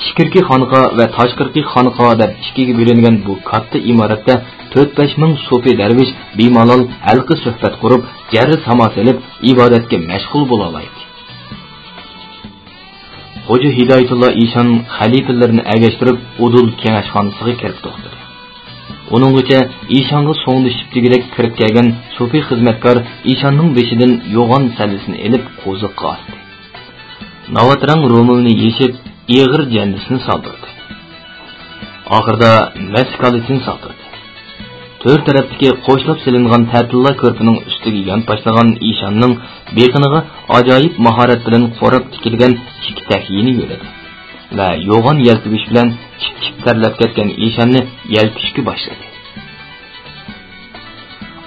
ئىچكىرىكى خانقا ۋە تاشقىرىقى خانقا دەپ ئىككىگە بۆلۈنگەن بۇ كاتتا ئىمارەتتە تۆت-بەش مىڭ سوپى دەرۋىش بىمالال ھەلقە سۆھبەت قۇرۇپ، جەررى ساما سېلىپ، ئىبادەتكە مەشغۇل بولالايتتى. خوجا ھىدايەتۇللا ئىشان خەلىپىلىرىنى ئەگەشتۈرۈپ، ئۇدۇل كېڭەشخانىسىغا كىرىپ توختىدى. ئۇنىڭغىچە ئىشانغا سوڭدىشىپ دېگۈدەك كىرىپ كەلگەن سوپى خىزمەتكار ئىشاننىڭ بېشىدىن يوغان سەللىسىنى ئېلىپ، قوزۇققا ئاستى. ناۋات رەڭ رومىلىنى يېشىپ، ئېغىر جەندىسىنى سالدۇردى. ئاخىرىدا مەس كالىسىنى سالدۇردى. تۆر تەرەپتىكى قوشلاپ سېلىنغان تەتىللا كۆرپىنىڭ ئۈستىگە يانپاشلىغان ئىشاننىڭ بېقىنىغا ئاجايىپ ماھارەت بىلەن قوراپ تىكىلگەن ئىككى تەكىيىنى يۆلىدى ۋە يوغان يەلپۈگۈش بىلەن چىپ-چىپ تەرلەپ كەتكەن ئىشاننى يەلپۈشكە باشلىدى.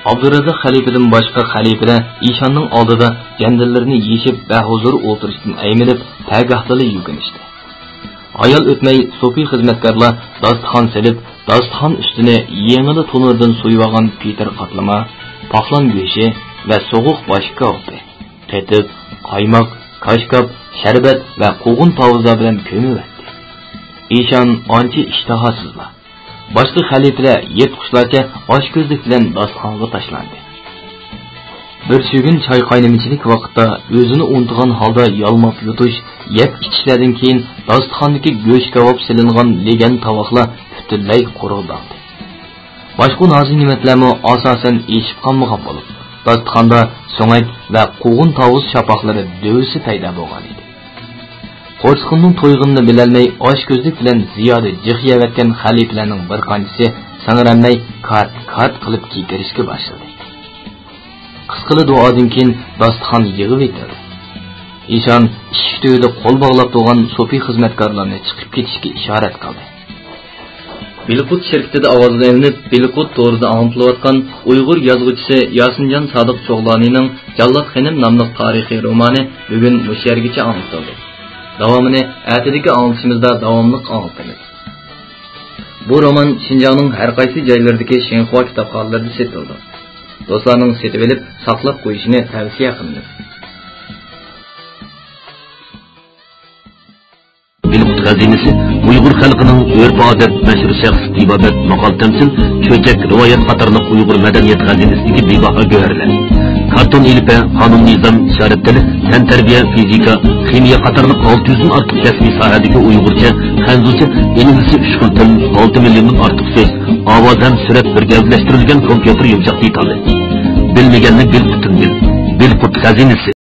ئابدۇرازاق خەلىپىدىن باشقا خەلىپىلەر ئىشاننىڭ ئالدىدا جەندىلىرىنى يېشىپ، بەھۇزۇر ئولتۇرۇشتىن ئەيمىنىپ، پەگاھتىلا يۈگۈنۈشتى. ئايال ئۆتمەي، سوپى خىزمەتكارلار داستىخان سېلىپ، داستىخان ئۈستىنى يېڭىلا تونۇردىن سويۇۋالغان پېتىر قاتلىما، پاقلان گۆشى ۋە سوغۇق باش كاۋىپى، قېتىق، قايماق، كاشكاپ، شەربەت ۋە قوغۇن تاۋۇزلار بىلەن كۆمۈۋەتتى. ئىشان ئانچە ئىشتىھاسىزلا، باشقا خەلىپىلەر يىرتقۇچلارچە ئاچكۆزلۈك بىلەن داستىخانغا تاشلاندى. بىر سۈرگۈن چاي قاينىمىچىلىك ۋاقىتتا ئۆزىنى ئۇنتۇغان ھالدا يالماپ يۇتۇش، يەپ ئىچىشلەردىن كېيىن داستىخاندىكى گۆش كاۋاپ سېلىنغان لېگەن تاۋاقلار پۈتۈنلەي قۇرغىداڭدى. باشقا نازۇ نېمەتلەرمۇ ئاساسەن ئېشىپ قالمىغان بولۇپ، داستىخاندا سۆڭەك ۋە قوغۇن تاۋۇز شاپاقلىرى دۆۋىسى پەيدا بولغان ئىدى. قورسىقىنىڭ تويغىنىنى بىلەلمەي، ئاچكۆزلۈك بىلەن زىيادە جىق يەۋەتكەن خەلىپىلەرنىڭ بىر قانچىسى سىڭىرەلمەي كارت-كارت قىلىپ كېكىرىشكە باشلىدى. قىسقىلا دۇئادىن كېيىن داستىخان يىغىۋېتىلدى. ئىشان ئىشىك تۈۋىدە قول باغلاپ تۇرغان سوپى خىزمەتكارلارنى چىقىپ كېتىشكە ئىشارەت قىلدى. بىلقۇت شىركىتىدە ئاۋازغا ئېلىنىپ، بىلقۇت تورىدا ئاڭلىتىلىۋاتقان ئۇيغۇر يازغۇچىسى ياسىنجان سادىق چوغلانىنىڭ جاللات خېنىم ناملىق تارىخىي رومانى بۈگۈن مۇشۇ يەرگىچە ئاڭلىتىلدى. داۋامىنى ئەتىدىكى ئاڭلىتىشىمىزدا داۋاملىق ئاڭلىتىمىز. بۇ رومان شىنجاڭنىڭ ھەر قايسى جايلىرىدىكى شىنخۇا كىتابخانىلىرىدا سېتىلىدۇ. دوستلارنىڭ سېتىۋېلىپ ساقلاپ قويۇشىنى تەۋسىيە قىلىمىز. بىلقۇت خەزىنىسى ئۇيغۇر خەلقىنىڭ ئۆرپ-ئادەت، مەشھۇر شەخس، تېبابەت، ماقال-تەمسىل، چۆچەك، رىۋايەت قاتارلىق ئۇيغۇر مەدەنىيەت خەزىنىسىدىكى بىباھا گۆھەرلەر. كارتون ئېلىپبە، قانۇن-نىزام، ئىشارەت تىلى، تەنتەربىيە، فىزىكا، خىمىيە قاتارلىق ئالتە يۈزدىن ئارتۇق كەسپىي ساھەدىكى ئۇيغۇرچە، خەنزۇچە، ئىنگلىزچە ئۈچ خىل تىل، ئالتە مىليوندىن ئارتۇق سۆز، ئاۋاز ھەم سۈرەت بىر گەۋدىلەشتۈرۈلگەن كومپيۇتېر يۇمشاق دېتالى. بىلمىگەننى بىلقۇتتىن بىل. بىلقۇت خەزىنىسى.